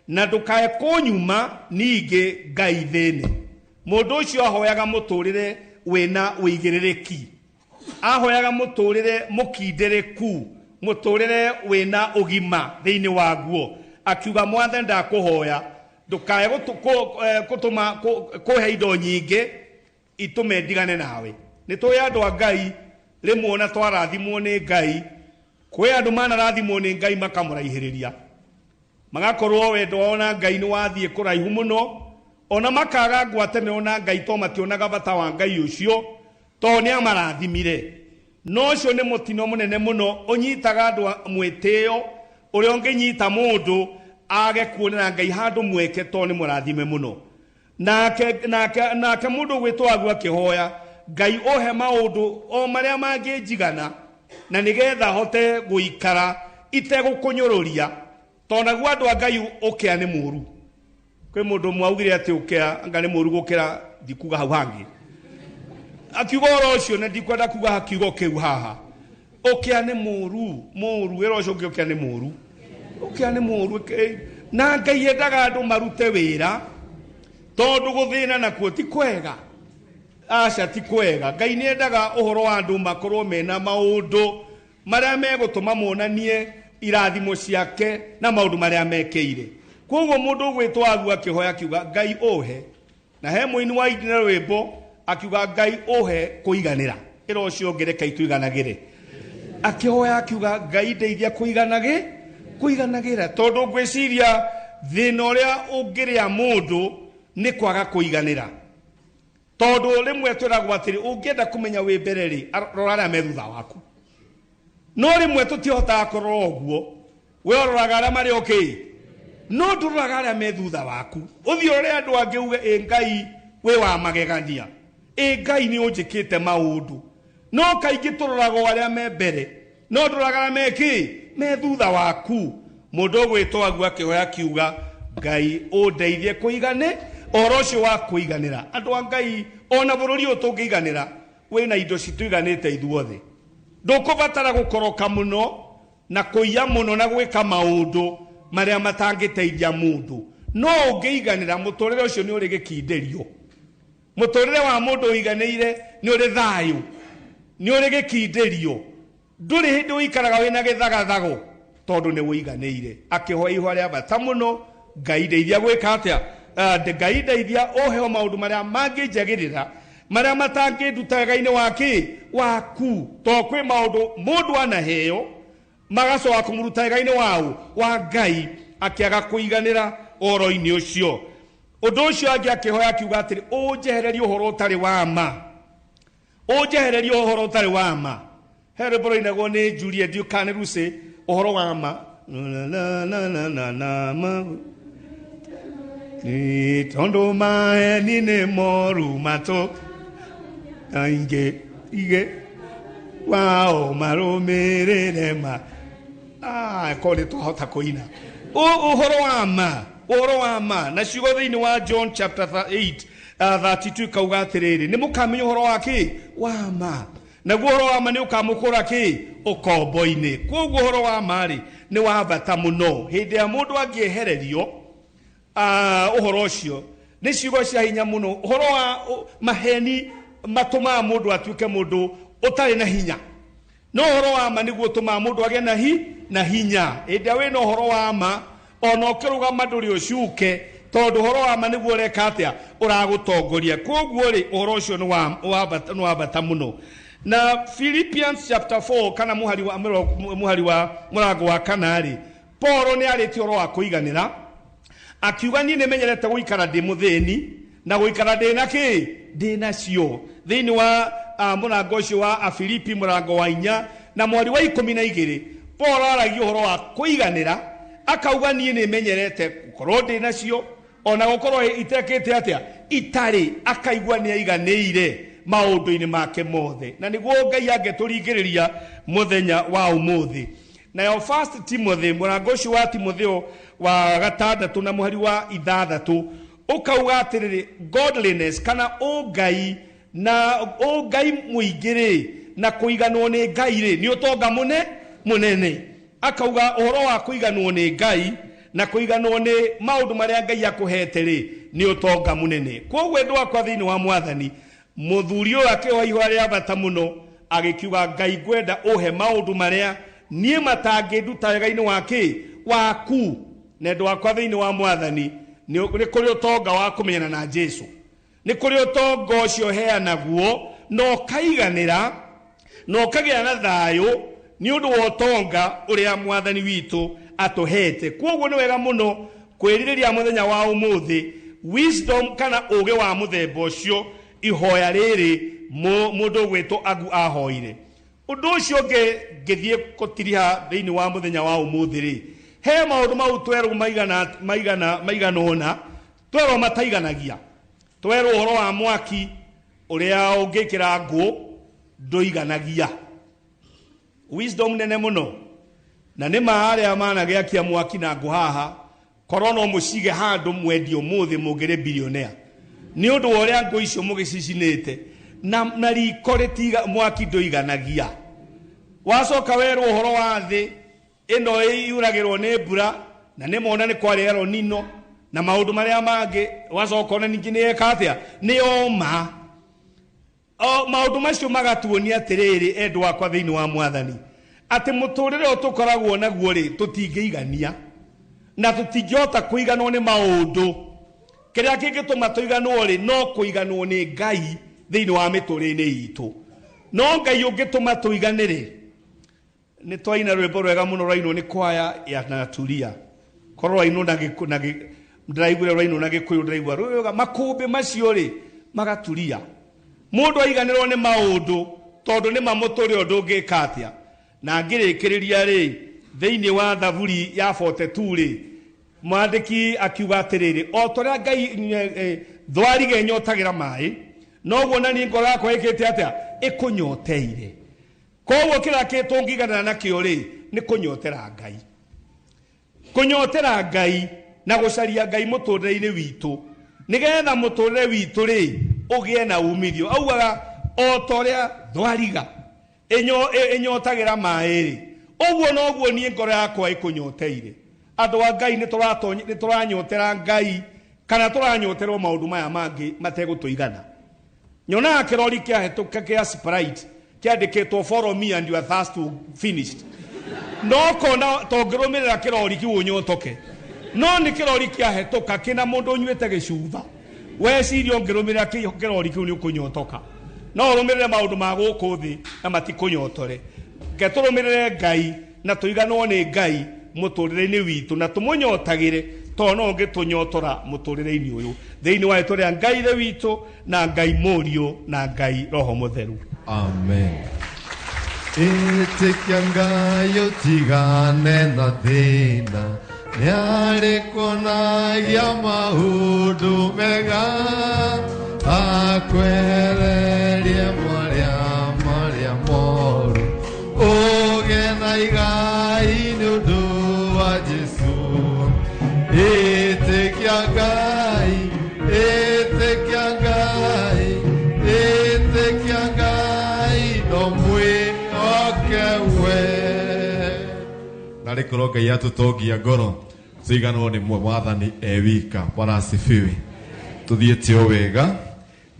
na ndũkae kũnyuma ningĩ Ngai thĩne. Mũndũ ũcio ahoyaga mũtũrĩre wĩna ũigĩrĩrĩki, ahoyaga mũtũrĩre mũkindĩrĩku, mũtũrĩre wĩna ũgima thĩinĩ waguo. Akiuga Mwathani ndakũhoya ndũkae gũtũma kũhe indo nyingĩ itũme ndigane nawe. Nĩ tũĩ andũ a Ngai rĩmwe ona twarathimwo nĩ Ngai, kwĩ andũ manarathimwo nĩ Ngai makamũraihĩrĩria, magakorwo wendo wao na Ngai nĩ wathiĩ kũraihu mũno, ona makaga ngwatanĩro na Ngai to mationaga bata wa Ngai ũcio, to nĩ amarathimire. No ũcio nĩ mũtino mũnene mũno ũnyitaga andũ a mwĩtĩo, ũrĩa ũngĩnyita mũndũ age kuonera Ngai handũ mweke to nĩ mũrathime mũno. Nake mũndũ ũgwĩtwo Agu akĩhoya Ngai ũhe maũndũ o marĩa mangĩnjigana, na nĩgetha hote gũikara itegũkũnyũrũria, tondũ naguo andũ a Ngai ũkĩa nĩ mũũru. Kwĩ mũndũ ũmwe augire atĩ ũkĩa anga nĩ mũũru gũkĩra ndikuga hau hangĩ. Akiuga ũhoro ũcio na ndikwenda kuga kiugo kĩu haha. Ũkĩa nĩ mũũru, mũũru, wĩra ũcio ũngĩ ũkĩa nĩ mũũru. Ũkĩa nĩ mũũru, na Ngai endaga andũ marute wĩra, tondũ gũthĩna nakuo ti kwega. Aca ti kwega. Ngai nĩ endaga ũhoro wa andũ makorwo mena maũndũ marĩa megũtũma monanie irathimo ciake na maũndũ marĩa mekĩire. Koguo mũndũ ũgwĩtwo Agu akĩhoya akiuga Ngai ũhe, na he mũini wa indina rwĩmbo akiuga Ngai ũhe kũiganĩra. Ĩra ũcio ũngĩ reke itũiganagĩre. Akĩhoya akiuga Ngai ndeithia kũiganagĩ, Kũiganagĩra, tondũ ngwĩciria thĩna ũrĩa ũngĩrĩa mũndũ nĩ kwaga kũiganĩra. Tondũ rĩmwe twĩragwo atĩrĩ, ũngĩenda kũmenya wĩ mbere rĩ, rora arĩa me thutha waku. No rĩmwe tũtihotaga kũrora ũguo. We ũroraga arĩa marĩ okay, no ndũroraga arĩa me thutha waku. Ũthiĩ ũrore andũ angĩ uge, ĩ Ngai wĩ wa magegania, ĩ Ngai nĩ ũnjĩkĩte maũndũ. No kaingĩ tũroraga o arĩa me mbere, no ndũroraga arĩa me kĩ, me thutha waku. Mũndũ ũgwĩtwo Agu akĩhoya akiuga, Ngai ũndeithie kũigane ũhoro ũcio wa kũiganĩra. Andũ a Ngai, ona bũrũri ũyũ tũngĩiganĩra, wĩna indo citũiganĩte ithuothe. Ndũkũbatara gũkoroka mũno na kũiya mũno na gwĩka maũndũ marĩa matangĩteithia mũndũ. No ũngĩiganĩra, mũtũrĩre ũcio nĩ ũrĩ gĩkindĩrio. Mũtũrĩre wa mũndũ ũiganĩire nĩ ũrĩ thayũ, nĩ ũrĩ gĩkindĩrio. Ndũrĩ hĩndĩ ũikaraga wĩna gĩthagathago tondũ nĩ ũiganĩire. Akĩhoya ihoya rĩa bata mũno, Ngai ndeithia gwĩka atĩa? Ngai ndeithia ũheo maũndũ marĩa mangĩnjagĩrĩra, marĩa matangĩnduta wega-inĩ wa kĩ? Waku. Tondũ kwĩ maũndũ mũndũ anaheo magacoka kũmũruta wega-inĩ waũ? Wa Ngai, akĩaga kũiganĩra ũhoro-inĩ ũcio. Ũndũ ũcio angĩ akĩhoya akiuga atĩrĩ, ũnjehererie ũhoro ũtarĩ wa ma. Ũnjehererie ũhoro ũtarĩ wa ma. He rwĩmbo rũinagwo nĩ Juliet ndiũĩ kana nĩ Lucy, ũhoro wa ma. Na, na, na, na, na, na, ma. Nĩ tondũ maheni nĩ moru matũ aingĩ ige wao marũmĩrĩre ma. Korwo nĩ twahota kũina. Ũhoro wa ma, ũhoro wa ma. Na ciugo thĩinĩ wa John chapter 8, 32 kauga atĩrĩrĩ, nĩ mũkamenya ũhoro wa kĩ? Wa ma. Naguo ũhoro wa ma nĩ ũkamũkũra kĩ? Ũkombo-inĩ. Koguo ũhoro wa ma rĩ, nĩ wa bata mũno. Hĩndĩ ya mũndũ angĩehererio, ũhoro ũcio nĩ ciugo cia hinya mũno. Ũhoro wa maheni matũmaga mũndũ atuĩke mũndũ ũtarĩ na hinya. No ũhoro wa ma nĩguo ũtũmaga mũndũ agĩe na na hinya. Hĩndĩ ĩrĩa wĩna ũhoro wa ma, ona ũkĩrũgama ndũrĩ ũcuke, tondũ ũhoro wa ma nĩguo ũreka atĩa? Ũragũtongoria. Koguo rĩ, ũhoro ũcio nĩ wa bata mũno. Na Philippians chapter 4 kana mũhari wa mĩrongo, mũhari wa mũrango wa kana rĩ, Paulo nĩ arĩtie ũhoro wa kũiganĩra, akiuga niĩ nĩmenyerete gũikara ndĩ mũthĩni na gũikara ndĩ na kĩ? Ndĩ nacio. Thĩinĩ wa mũrango ũcio wa Afilipi mũrango wa 4 na mweri wa 12, Paulo aragia ũhoro wa kũiganĩra, akauga niĩ nĩmenyerete gũkorwo ndĩ nacio ona gũkorwo itekĩte atĩa? Itarĩ. Akaigua nĩ aiganĩire maũndũ-inĩ make mothe, na nĩguo Ngai angĩtũringĩrĩria mũthenya wa ũmũthĩ. Nayo First Timothy mũrango ũcio wa Timotheo wa 6 na mũhari wa 6 ũkauga atĩrĩrĩ, godliness kana ũngai na ũngai mũingĩ rĩ, na kũiganwo nĩ Ngai rĩ, nĩ ũtonga mũnene. Akauga ũhoro wa kũiganwo nĩ Ngai na kũiganwo nĩ maũndũ marĩa Ngai akũhete rĩ, nĩ ũtonga mũnene. Koguo andũ akwa thĩinĩ wa Mwathani, mũthuri ũyũ akĩoha ihoya rĩa bata mũno, agĩkiuga Ngai ngwenda ũhe maũndũ marĩa niĩ matangĩnduta wega-inĩ wa kĩ? Waku. Na andũ akwa thĩinĩ wa Mwathani, nĩ kũrĩ ũtonga wa kũmenyana na Jesũ. Nĩ kũrĩ ũtonga ũcio ũheanagwo na ũkaiganĩra na ũkagĩa na thayũ nĩ ũndũ wa ũtonga ũrĩa Mwathani witũ atũhete. Koguo nĩ wega mũno kwĩrirĩria mũthenya wa ũmũthĩ wisdom kana ũũgĩ wa mũthemba ũcio, ihoya rĩrĩ mũndũ ũgwĩtwo Agu ahoire. Ũndũ ũcio ũngĩ ngĩthiĩ gũtiriha thĩinĩ wa mũthenya wa ũmũthĩ rĩ, he maũndũ mau twerwo maigana ũna, twerwo mataiganagia. Twerwo ũhoro wa mwaki ũrĩa ũngĩkĩra ngũ ndũiganagia. Wisdom nene mũno. Na nĩ ma arĩa managĩakia mwaki na ngũ haha, korwo no mũcige handũ mwendio ũmũthĩ mũngĩrĩ billionaire. Nĩ ũndũ wa ũrĩa ngũ icio mũgĩcicinĩte, na riko rĩtiga mwaki ndũiganagia. Wacoka werwo ũhoro wa thĩ ĩno ĩiyũragĩrwo nĩ mbura, na nĩ mona nĩ kwarĩ El Nino na maũndũ marĩa mangĩ, wacoka ona ningĩ nĩ eka atĩa? Nĩ yoma. O maũndũ macio magatuonia atĩrĩrĩ, endwa akwa thĩinĩ wa Mwathani, atĩ mũtũrĩre ũyũ tũkoragwo naguo rĩ, tũtingĩigania na tũtingĩhota kũiganwo nĩ maũndũ. Kĩrĩa kĩngĩtũma tũiganwo rĩ, no kũiganwo nĩ Ngai thĩinĩ wa mĩtũrĩre itũ. No Ngai ũngĩtũma tũiganĩre Nĩ twaina rwĩmbo rwega mũno rwainwo nĩ kwaya ya Naturia. Korwo rwainwo na ndĩraiguire rwainwo na Gĩkũyũ ndĩraigua rwĩga makũmbĩ macio rĩ magaturia. Mũndũ aiganĩrwo nĩ maũndũ tondũ nĩ mamũtũre ũndũ ũngĩka atĩa. Na ngĩrĩkĩrĩria rĩ thĩinĩ wa Thaburi ya 42 rĩ mwandĩki akiuga atĩrĩrĩ o torĩa Ngai thwarige nyotagira maĩ noguo na niĩ ngoro yakwa ĩkĩte atĩa ĩkũnyoteire. Koguo kĩrĩa tũngĩiganĩra nakĩo rĩ nĩ kũnyotera Ngai. Kũnyotera Ngai na gũcaria Ngai mũtũrĩre-inĩ witũ nĩgetha mũtũrĩre witũ rĩ ũgĩe na umithio. Augaga o torĩa thwariga ĩnyotagĩra maĩ rĩ ũguo noguo niĩ ngoro yakwa ĩkũnyoteire. Andũ a Ngai nĩ tũranyotera Ngai kana tũranyoterwo maũndũ maya mangĩ mategũtũigana. Nyonaga kĩrori kĩahĩtũka kĩa Sprite kĩandĩkĩtwo follow me and your thirst will finished. No kona tongĩrũmĩrĩra kĩrori kĩu ũnyotoke. No nĩ kĩrori kĩahĩtũka kĩna mũndũ ũnyuĩte gĩcuba. Weciria ũngĩrũmĩrĩra kĩrori kĩu nĩ ũkũnyotoka. No ũrũmĩrĩre maũndũ ma gũkũ thĩ na matikũnyotore. Reke tũrũmĩrĩre Ngai na tũiganwo nĩ Ngai mũtũrĩre-inĩ witũ na tũmũnyotagĩre tondũ no ũngĩtũnyotora mũtũrĩre-inĩ ũyũ. Thĩinĩ wa rĩtwa rĩa Ngai Ithe witũ na Ngai Mũriũ na Ngai Roho Mũtheru. Amen. Ĩtĩkia Ngai ũtigane na thĩna nĩarĩkuonagia maũndũ mega akwehererie marĩa marĩa moru ũgĩe na igai nĩ ũndũ wa Jesũ. Ĩtĩkia Ngai, ĩtĩkia Ngai, ĩtĩkia Ngai no mwĩhoke we. Na rĩkorwo Ngai atũtongia ngoro tũiganwo nĩ Mwathani e wika. Bwana asifiwe. Tũthiĩte o wega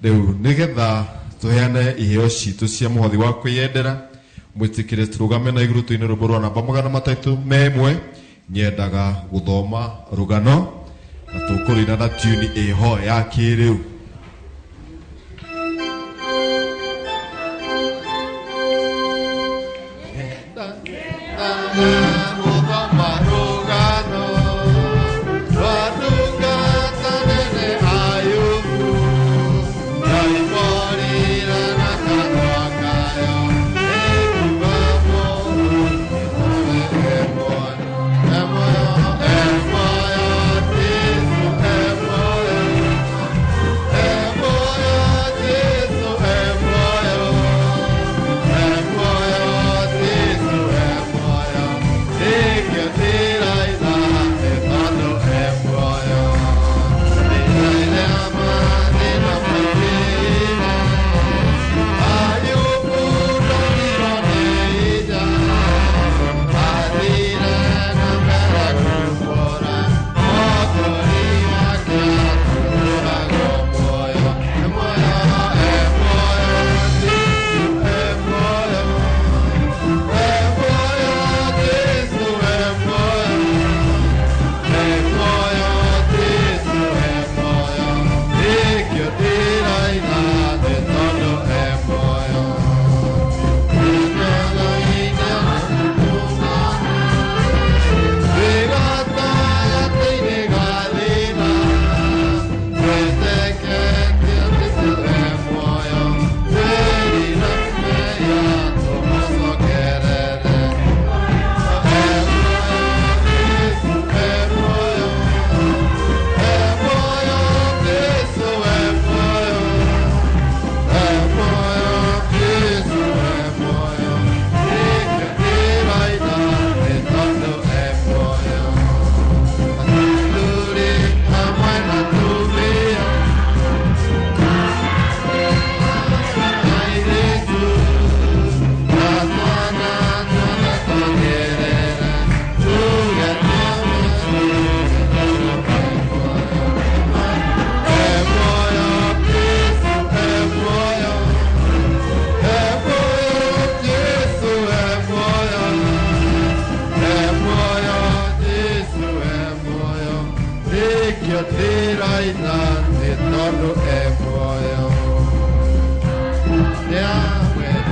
rĩu nĩgetha tũheane iheo citũ cia mũhothi wa kwĩyendera. Mwĩtĩkĩre tũrũgame na igũrũ tũine rwĩmbo rwa namba 301. Nyendaga gũthoma rũgano na tũkũrũina na tune ĩho ya kĩrĩu. Gũthoma rũgano rwa ndungata nene Ayubu, ndaimorire na kanua kayo ĩkuga mũndũ e muoyo, e muoyo, e muoyo, Jesũ e muoyo, e muoyo, Jesũ e muoyo, e muoyo, Jesũ e muoyo. Nĩkĩo ndĩraina nĩ tondũ e muoyo. Ndĩraina mathĩna maingĩ, Ayubu ndorirwo nĩ hinya, athire na mbere kumbũra, Mwokozi wake atũũragwo muoyo. E muoyo, e muoyo, Jesũ e muoyo. E muoyo, Jesũ e muoyo. E muoyo, Jesũ e muoyo. Nĩkĩo ndĩraina nĩ tondũ e muoyo. Wĩ gatagatĩ-inĩ ga thĩna, twĩtĩkĩtie Jesũ e muoyo. Twĩrira mehia tũmũcokerere. E muoyo, Jesũ e muoyo. E muoyo, Jesũ e muoyo. E muoyo, Jesũ e muoyo. Nĩkĩo ndĩraina nĩ tondũ e muoyo. Athuri hamwe na atumia, airĩtu na twana tuothe twanĩrĩre, tuge E muoyo, Jesũ e muoyo. E muoyo, Jesũ e muoyo. E muoyo, Jesũ e muoyo. Nĩkĩo ndĩraina nĩ tondũ e muoyo. Yahweh.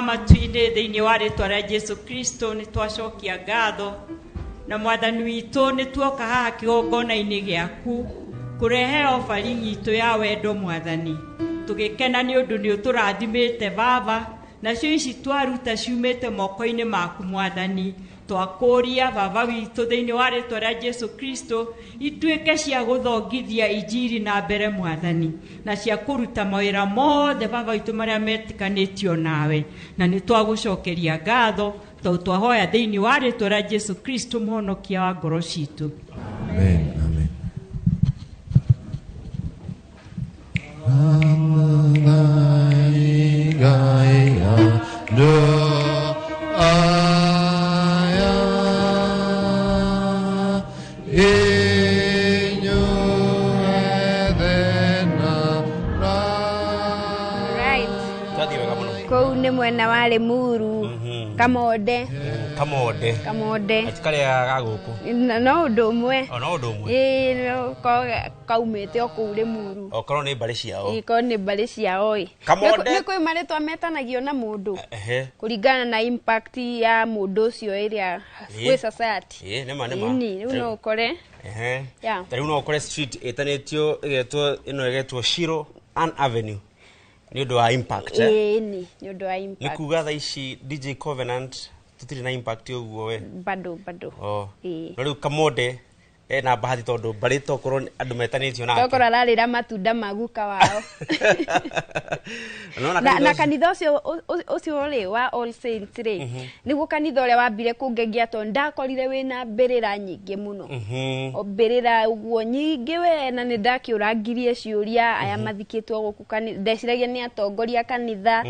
wa matu-inĩ thĩinĩ wa rĩtwa rĩa Jesu Kristo nĩ twacokia ngatho na mwathani witũ nĩ tuoka haha kĩgongona-inĩ gĩaku kũrehe offering itũ ya wendo mwathani tũgĩkena nĩ ũndũ nĩ ũtũrathimĩte baba nacio ici twaruta ciumĩte moko-inĩ maku mwathani twakũria baba witũ thĩinĩ wa rĩtwa rĩa Jesu Kristo ituĩke cia gũthongithia injiri na mbere mwathani na cia kũruta mawĩra mothe baba witũ marĩa metĩkanĩtio nawe na nĩ twagũcokeria ngatho tondũ twahoya thĩinĩ wa rĩtwa rĩa Jesu Kristo mũhonokia wa ngoro citũ. Amen. Amen. Right. Kũu nĩ mwena wa Limuru. Kamonde. Kamonde. Kamonde. Atikarĩa ga gũkũ. No ũndũ ũmwe. O no ũndũ ũmwe. Ĩĩ no kaumĩte o kũu Limuru. Okorwo nĩ mbarĩ ciao. Ĩĩ korwo nĩ mbarĩ ciao ĩ. Kamonde. Nĩ kwĩ marĩtwa metanagio na mũndũ. Ehe. Kũringana na impact ya mũndũ ũcio ĩrĩa gwĩ society. Ĩĩ nĩma nĩma. Ĩni rĩu no ũkore. Ehe. Yeah. Ta rĩu no ũkore street ĩtanĩtio ĩgetwo ĩno ĩgetwo Shiro Ann Avenue. Nĩ ũndũ wa impact. Ĩĩ nĩ ũndũ wa impact. Nĩ kuga thaa ici DJ Covenant tutire na impact ũguo we. Bado bado. Oh. Ĩĩ. No rĩu Kamonde ena bahati tondũ mbarĩ tokorwo andũ metanĩtio nake. Tokorwo ararĩra matunda ma guka wao. Na kanitha ũcio ũcio rĩ wa All Saints rĩ nĩguo kanitha ũrĩa wambire kũngegia tondũ ndakorire wĩna mbĩrĩra nyingĩ mũno. O mbĩrĩra ũguo nyingĩ we na nĩ ndakĩũrangirie ciũria aya mathikĩtwo gũkũ kanitha ndeciragia nĩ atongoria kanitha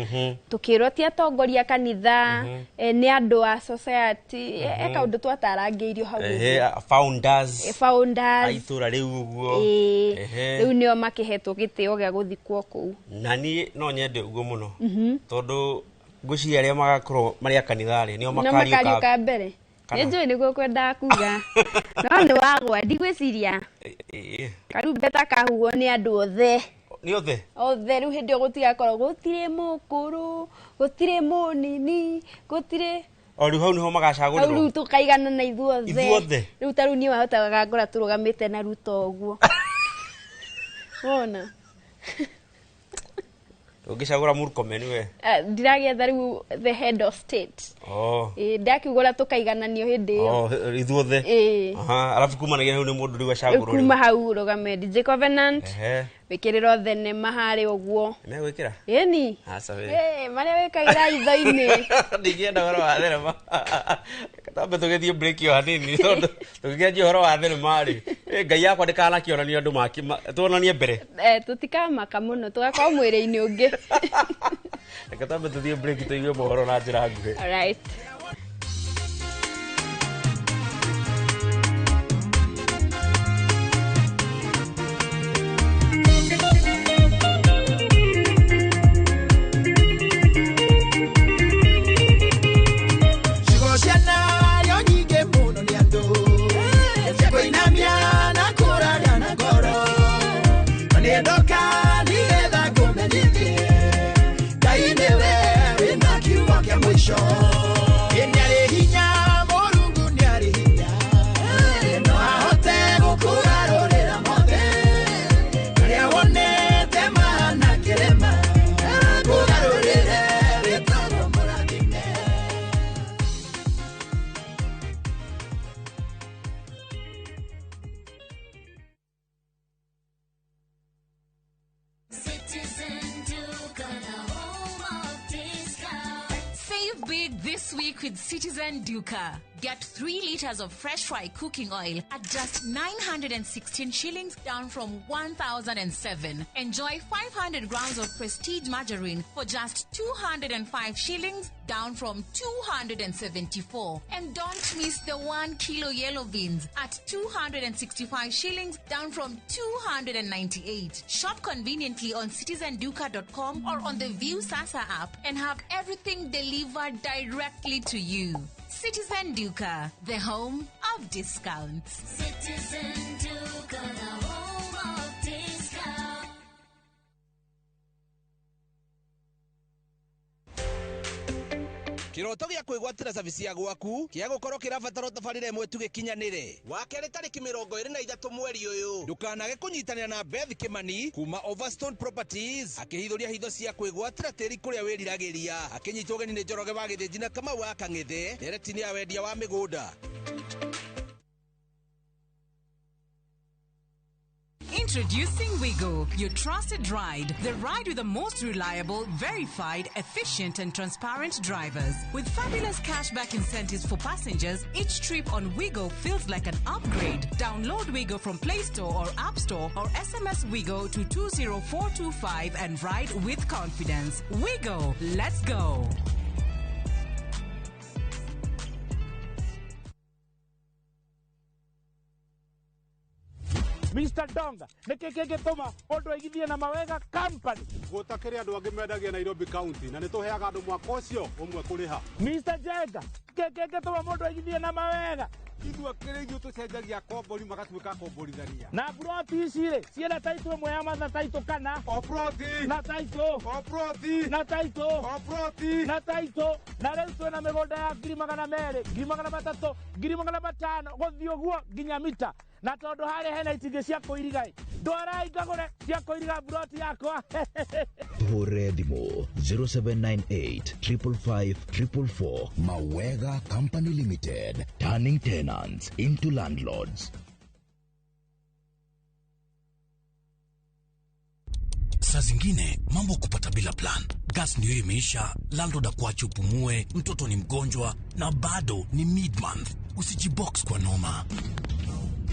tũkĩrwo ti atongoria kanitha nĩ andũ a society e kaũndũ twatarangĩirio hau ũguo. Founders. Founders aitũra rĩu ũguo. Rĩu nĩo makĩhetwo gĩtĩo gĩa gũthikwo kũu. Na niĩ no nyende ũguo mũno tondũ ngwĩciria arĩa magakorwo marĩ a kanitha rĩ nĩo makariũka mbere. Nĩ njũĩ nĩguo kwendaga kuga no nĩ wagwa ndigwĩciria karumbeta kahuhwo nĩ andũ othe. Nĩ othe? Othe rĩu hĩndĩ ĩyo gũtigakorwo gũtirĩ mũkũrũ gũtirĩ mũnini gũtirĩ o rĩu hau nĩho magacagũrĩrwo. Hau rĩu tũkaigana na ithuothe. Ithuothe. Rĩu ta rĩu niĩ wahotaga ngora tũrũgamĩte na Ruto ũguo. Wona. Ũngĩcagũra Murkomen we? Ndiragĩetha rĩu the head of state. Oh. Ĩĩ ndakiugũra tũkaigananio hĩndĩ ĩyo. Oh, ithuothe. Ĩĩ. Aha, arabu kumanagia hau nĩ mũndũ rĩu acagũrwo. Kuma hau ũrũgame DJ Covenant. Ehe. Wĩkĩrĩrwo thenema harĩa ũguo. Megwĩkĩra? Ĩni. Aca we. Ĩĩ, marĩa wĩkagĩra itho-inĩ. Ndingĩenda ũhoro wa thenema. Tambe tũgĩthiĩ break ĩyo hanini tondũ tũngĩanjia ũhoro wa thenema rĩ. Ngai yakwa ndĩkanakĩonania andũ maki tuonanie mbere. Tũtikamaka mũno tũgakorwo mwĩrĩ-inĩ ũngĩ. Reke tambe tũthiĩ break tũigue mohoro na njĩra nguhĩ. All right. This week with Citizen Duka. Get 3 liters of fresh fry cooking oil at just 916 shillings, down from 1,007. Enjoy 500 grams of Prestige margarine for just 205 shillings, down from 274. And don't miss the 1 kilo yellow beans at 265 shillings, down from 298. Shop conveniently on citizenduka.com or on the View Sasa app and have everything delivered directly to you. Citizen Duka, the home of discounts. Citizen Duka, the home of discounts. Kĩroto gĩa kwĩgwatĩra cabici ya gwaku kĩa gũkorwo kĩrabatara tabarĩra ĩmwe tu gĩkinyanĩre. Wa kerĩ tarĩki 23 mweri ũyũ, ndũkanage kũnyitanĩra na Beth Kimani kuma Overstone Properties akĩhithũria hitho cia kwĩgwatĩra tĩri kũrĩa wĩriragĩria, akĩnyitwo ũgeni nĩ Njoroge wa Gĩthĩnji na Kamau wa Kang'ethe ndereti-inĩ ya wendia wa mĩgũnda. Introducing Wigo, your trusted ride. The ride with the most reliable, verified, efficient, and transparent drivers. With fabulous cashback incentives for passengers, each trip on Wigo feels like an upgrade. Download Wigo from Play Store or App Store or SMS Wigo to 20425 and ride with confidence. Wigo, let's go. Mr. Donga, nĩkĩ kĩngĩtũma mũndũ aigithie na Mawega Company? Gũtakĩrĩ andũ angĩ mendagia Nairobi County na nĩtũheaga andũ mwaka ũcio ũmwe kũrĩha. Mr. Jenga, nĩkĩ kĩngĩtũma mũndũ aigithie na Mawega? Ithuĩ kĩrĩ ithuĩ tũcenjagia kombori magatuĩka komborithania. Na buroti ici rĩ, ciĩna taitũ ĩmwe ya matha taitũ kana? O buroti. Na taitũ. O buroti. Na taitũ. O buroti. Na taitũ. Na rĩu twĩna mĩgũnda ya 200,000, 300,000, 500,000 gũthiĩ ũguo nginya mita. Na tondũ harĩa hena itingĩ cia kũiriga ĩ, ndwarai ngagũre cia kũiriga buroti yakwa. Tũhũrĩre thimũ 0798 555 444. Mawega Company Limited, turning tenants into landlords. Saa zingine mambo kupata bila plan. Gas ndio imeisha, landlord akuache upumue, mtoto ni mgonjwa na bado ni mid-month. Usijibox kwa noma.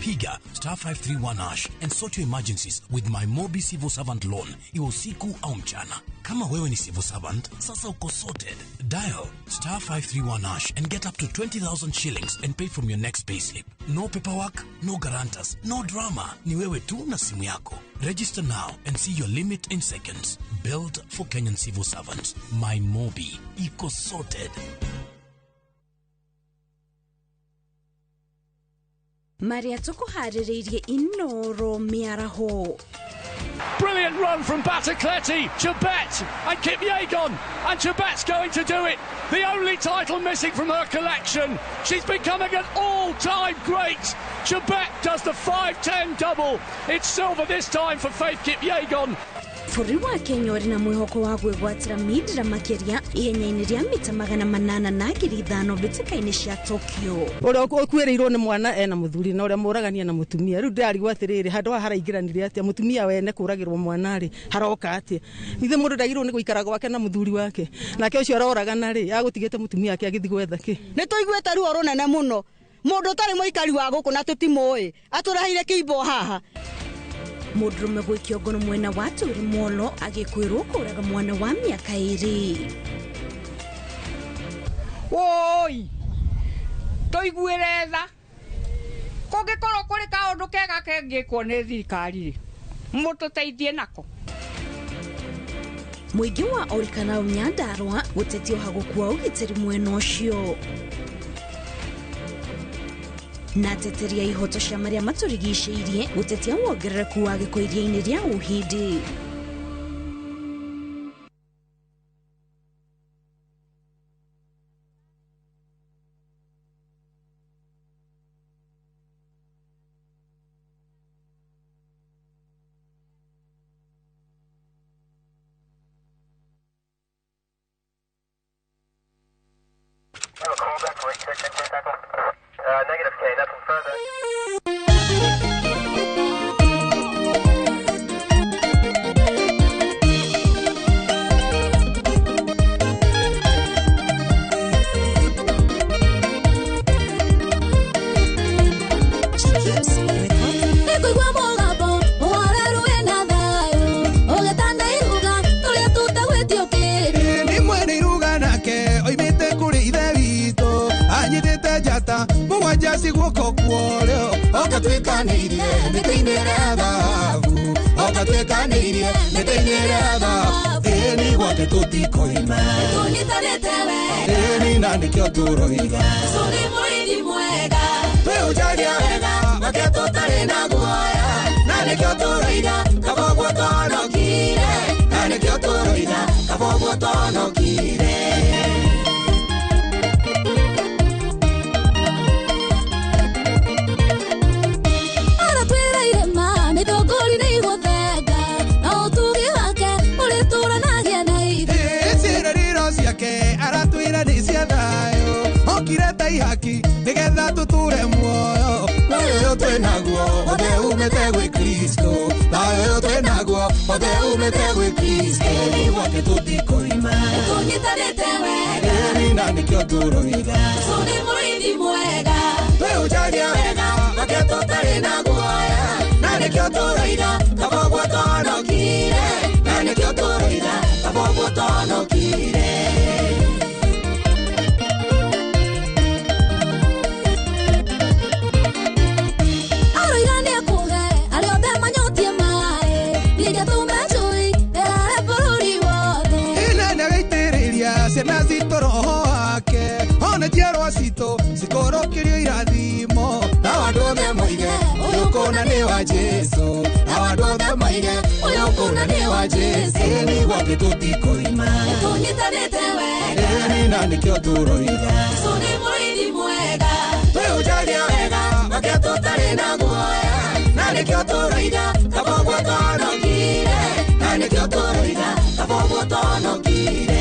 Piga star 531 hash and sort your emergencies with my Mobi Civil Servant Loan, iwe usiku au mchana. Kama wewe ni civil servant, sasa uko sorted. Dial star 531 hash and get up to 20,000 shillings and pay from your next payslip. No paperwork, no guarantors, no drama. Ni wewe tu na simu yako. Register now and see your limit in seconds. Built for Kenyan civil servants. My Mobi. Iko sorted. Maria tũkũharĩrĩirie Inoro mĩaraho. Brilliant run from Batacletti, Chebet and Kipyegon, and Chebet's going to do it. The only title missing from her collection. She's becoming an all-time great. Chebet does the 5'10 double. It's silver this time for Faith Kipyegon. Bũrũri wa Kenya ũrĩ na mwĩhoko wa gwĩgwatĩra mindira makĩria ihenya-inĩ rĩa mita 800 na 5,000 mbĩtĩka-inĩ cia Tokyo. Ũrĩa ũkuĩrĩirwo nĩ mwana ena mũthuri na ũrĩa mũragania na mũtumia. Rĩu ndĩrarigwo atĩrĩrĩ, handũ haha haraingĩranire atĩa? Mũtumia wene kũragĩrwo mwana rĩ, haroka atĩa? Ithe mũndũ ndagĩrĩirwo nĩ gũikara gwake na mũthuri wake. Nake ũcio aroragana rĩ, agũtigĩte mũtumia wake agĩthiĩ gwetha kĩ? Nĩ tũiguĩte ruo rũnene mũno. Mũndũ ũtarĩ mũikari wa gũkũ na tũtimũĩ, atũreheire kĩimbo haha. Mũndũrũme gwĩkio ngono mwena wa Tũri Molo agĩkwĩrwo kũraga mwana wa mĩaka 2. Woi, tũiguĩre tha. Kũngĩkorwo kũrĩ kaũndũ kega kengĩkwo nĩ thirikari rĩ, mũtũteithie nako. Mũingĩ wa Olkalau Nyandarua gũtetio hagũkua ũgitĩri mwena ũcio. Na ateteria ihoto cia marĩa matũrigicĩirie gũtetia wongerereku wa gĩko iria-inĩ rĩa Ũhindi. Negative K, nothing further. Mũgwanja guoko kworĩo ũkatuĩkanĩirie mĩtĩ-inĩ ĩrĩa thahabu ũkatuĩkanĩirie mĩtĩ-inĩ ĩrĩa thahabu ĩni gwake tũtikoima tũnyitanĩte wega ĩni na nĩkĩo tũroiga Jesũ nĩ mũrĩithi mwega twĩũcaria wega gwake tũtarĩ na guoya na nĩkĩo tũroiga kaba ũguo twahonokire na nĩkĩo tũroiga kaba ũguo twahonokire. umĩte gwĩ Kristo thayũ ũyũ twĩnaguo wothe umĩte gwĩ Kristo ĩni gwake tũtikũima Tũnyitanĩte wega ĩni na nĩkĩo tũroiga Jesũ nĩ mũrĩithi mwega twĩhunjagia wega gwake tũtarĩ na guoya na nĩkĩo tũroiga kaba ũguo twahonokire na nĩkĩo tũroiga kaba ũguo twahonokire. Aroiga nĩekũhe arĩa othe manyotie maĩ nĩngatũma njũĩ ĩrare bũrũri wothe. Ĩna nĩagaitĩrĩria ciana citũ roho wake ona njiarwa citũ cikũrũkĩrio irathimo na andũ othe moige ũyũ kũna nĩ wa Jesũ na andũ othe moige ũyũ kũna nĩ wa Jesũ ĩni gwake tũtikũima Tũnyitanĩte wega ĩni na nĩkĩo tũroiga Jesũ nĩ mũrĩithi mwega twĩhunjagia wega gwake tũtarĩ na guoya na nĩkĩo tũroiga kaba ũguo twahonokire na nĩkĩo tũroiga kaba ũguo twahonokire.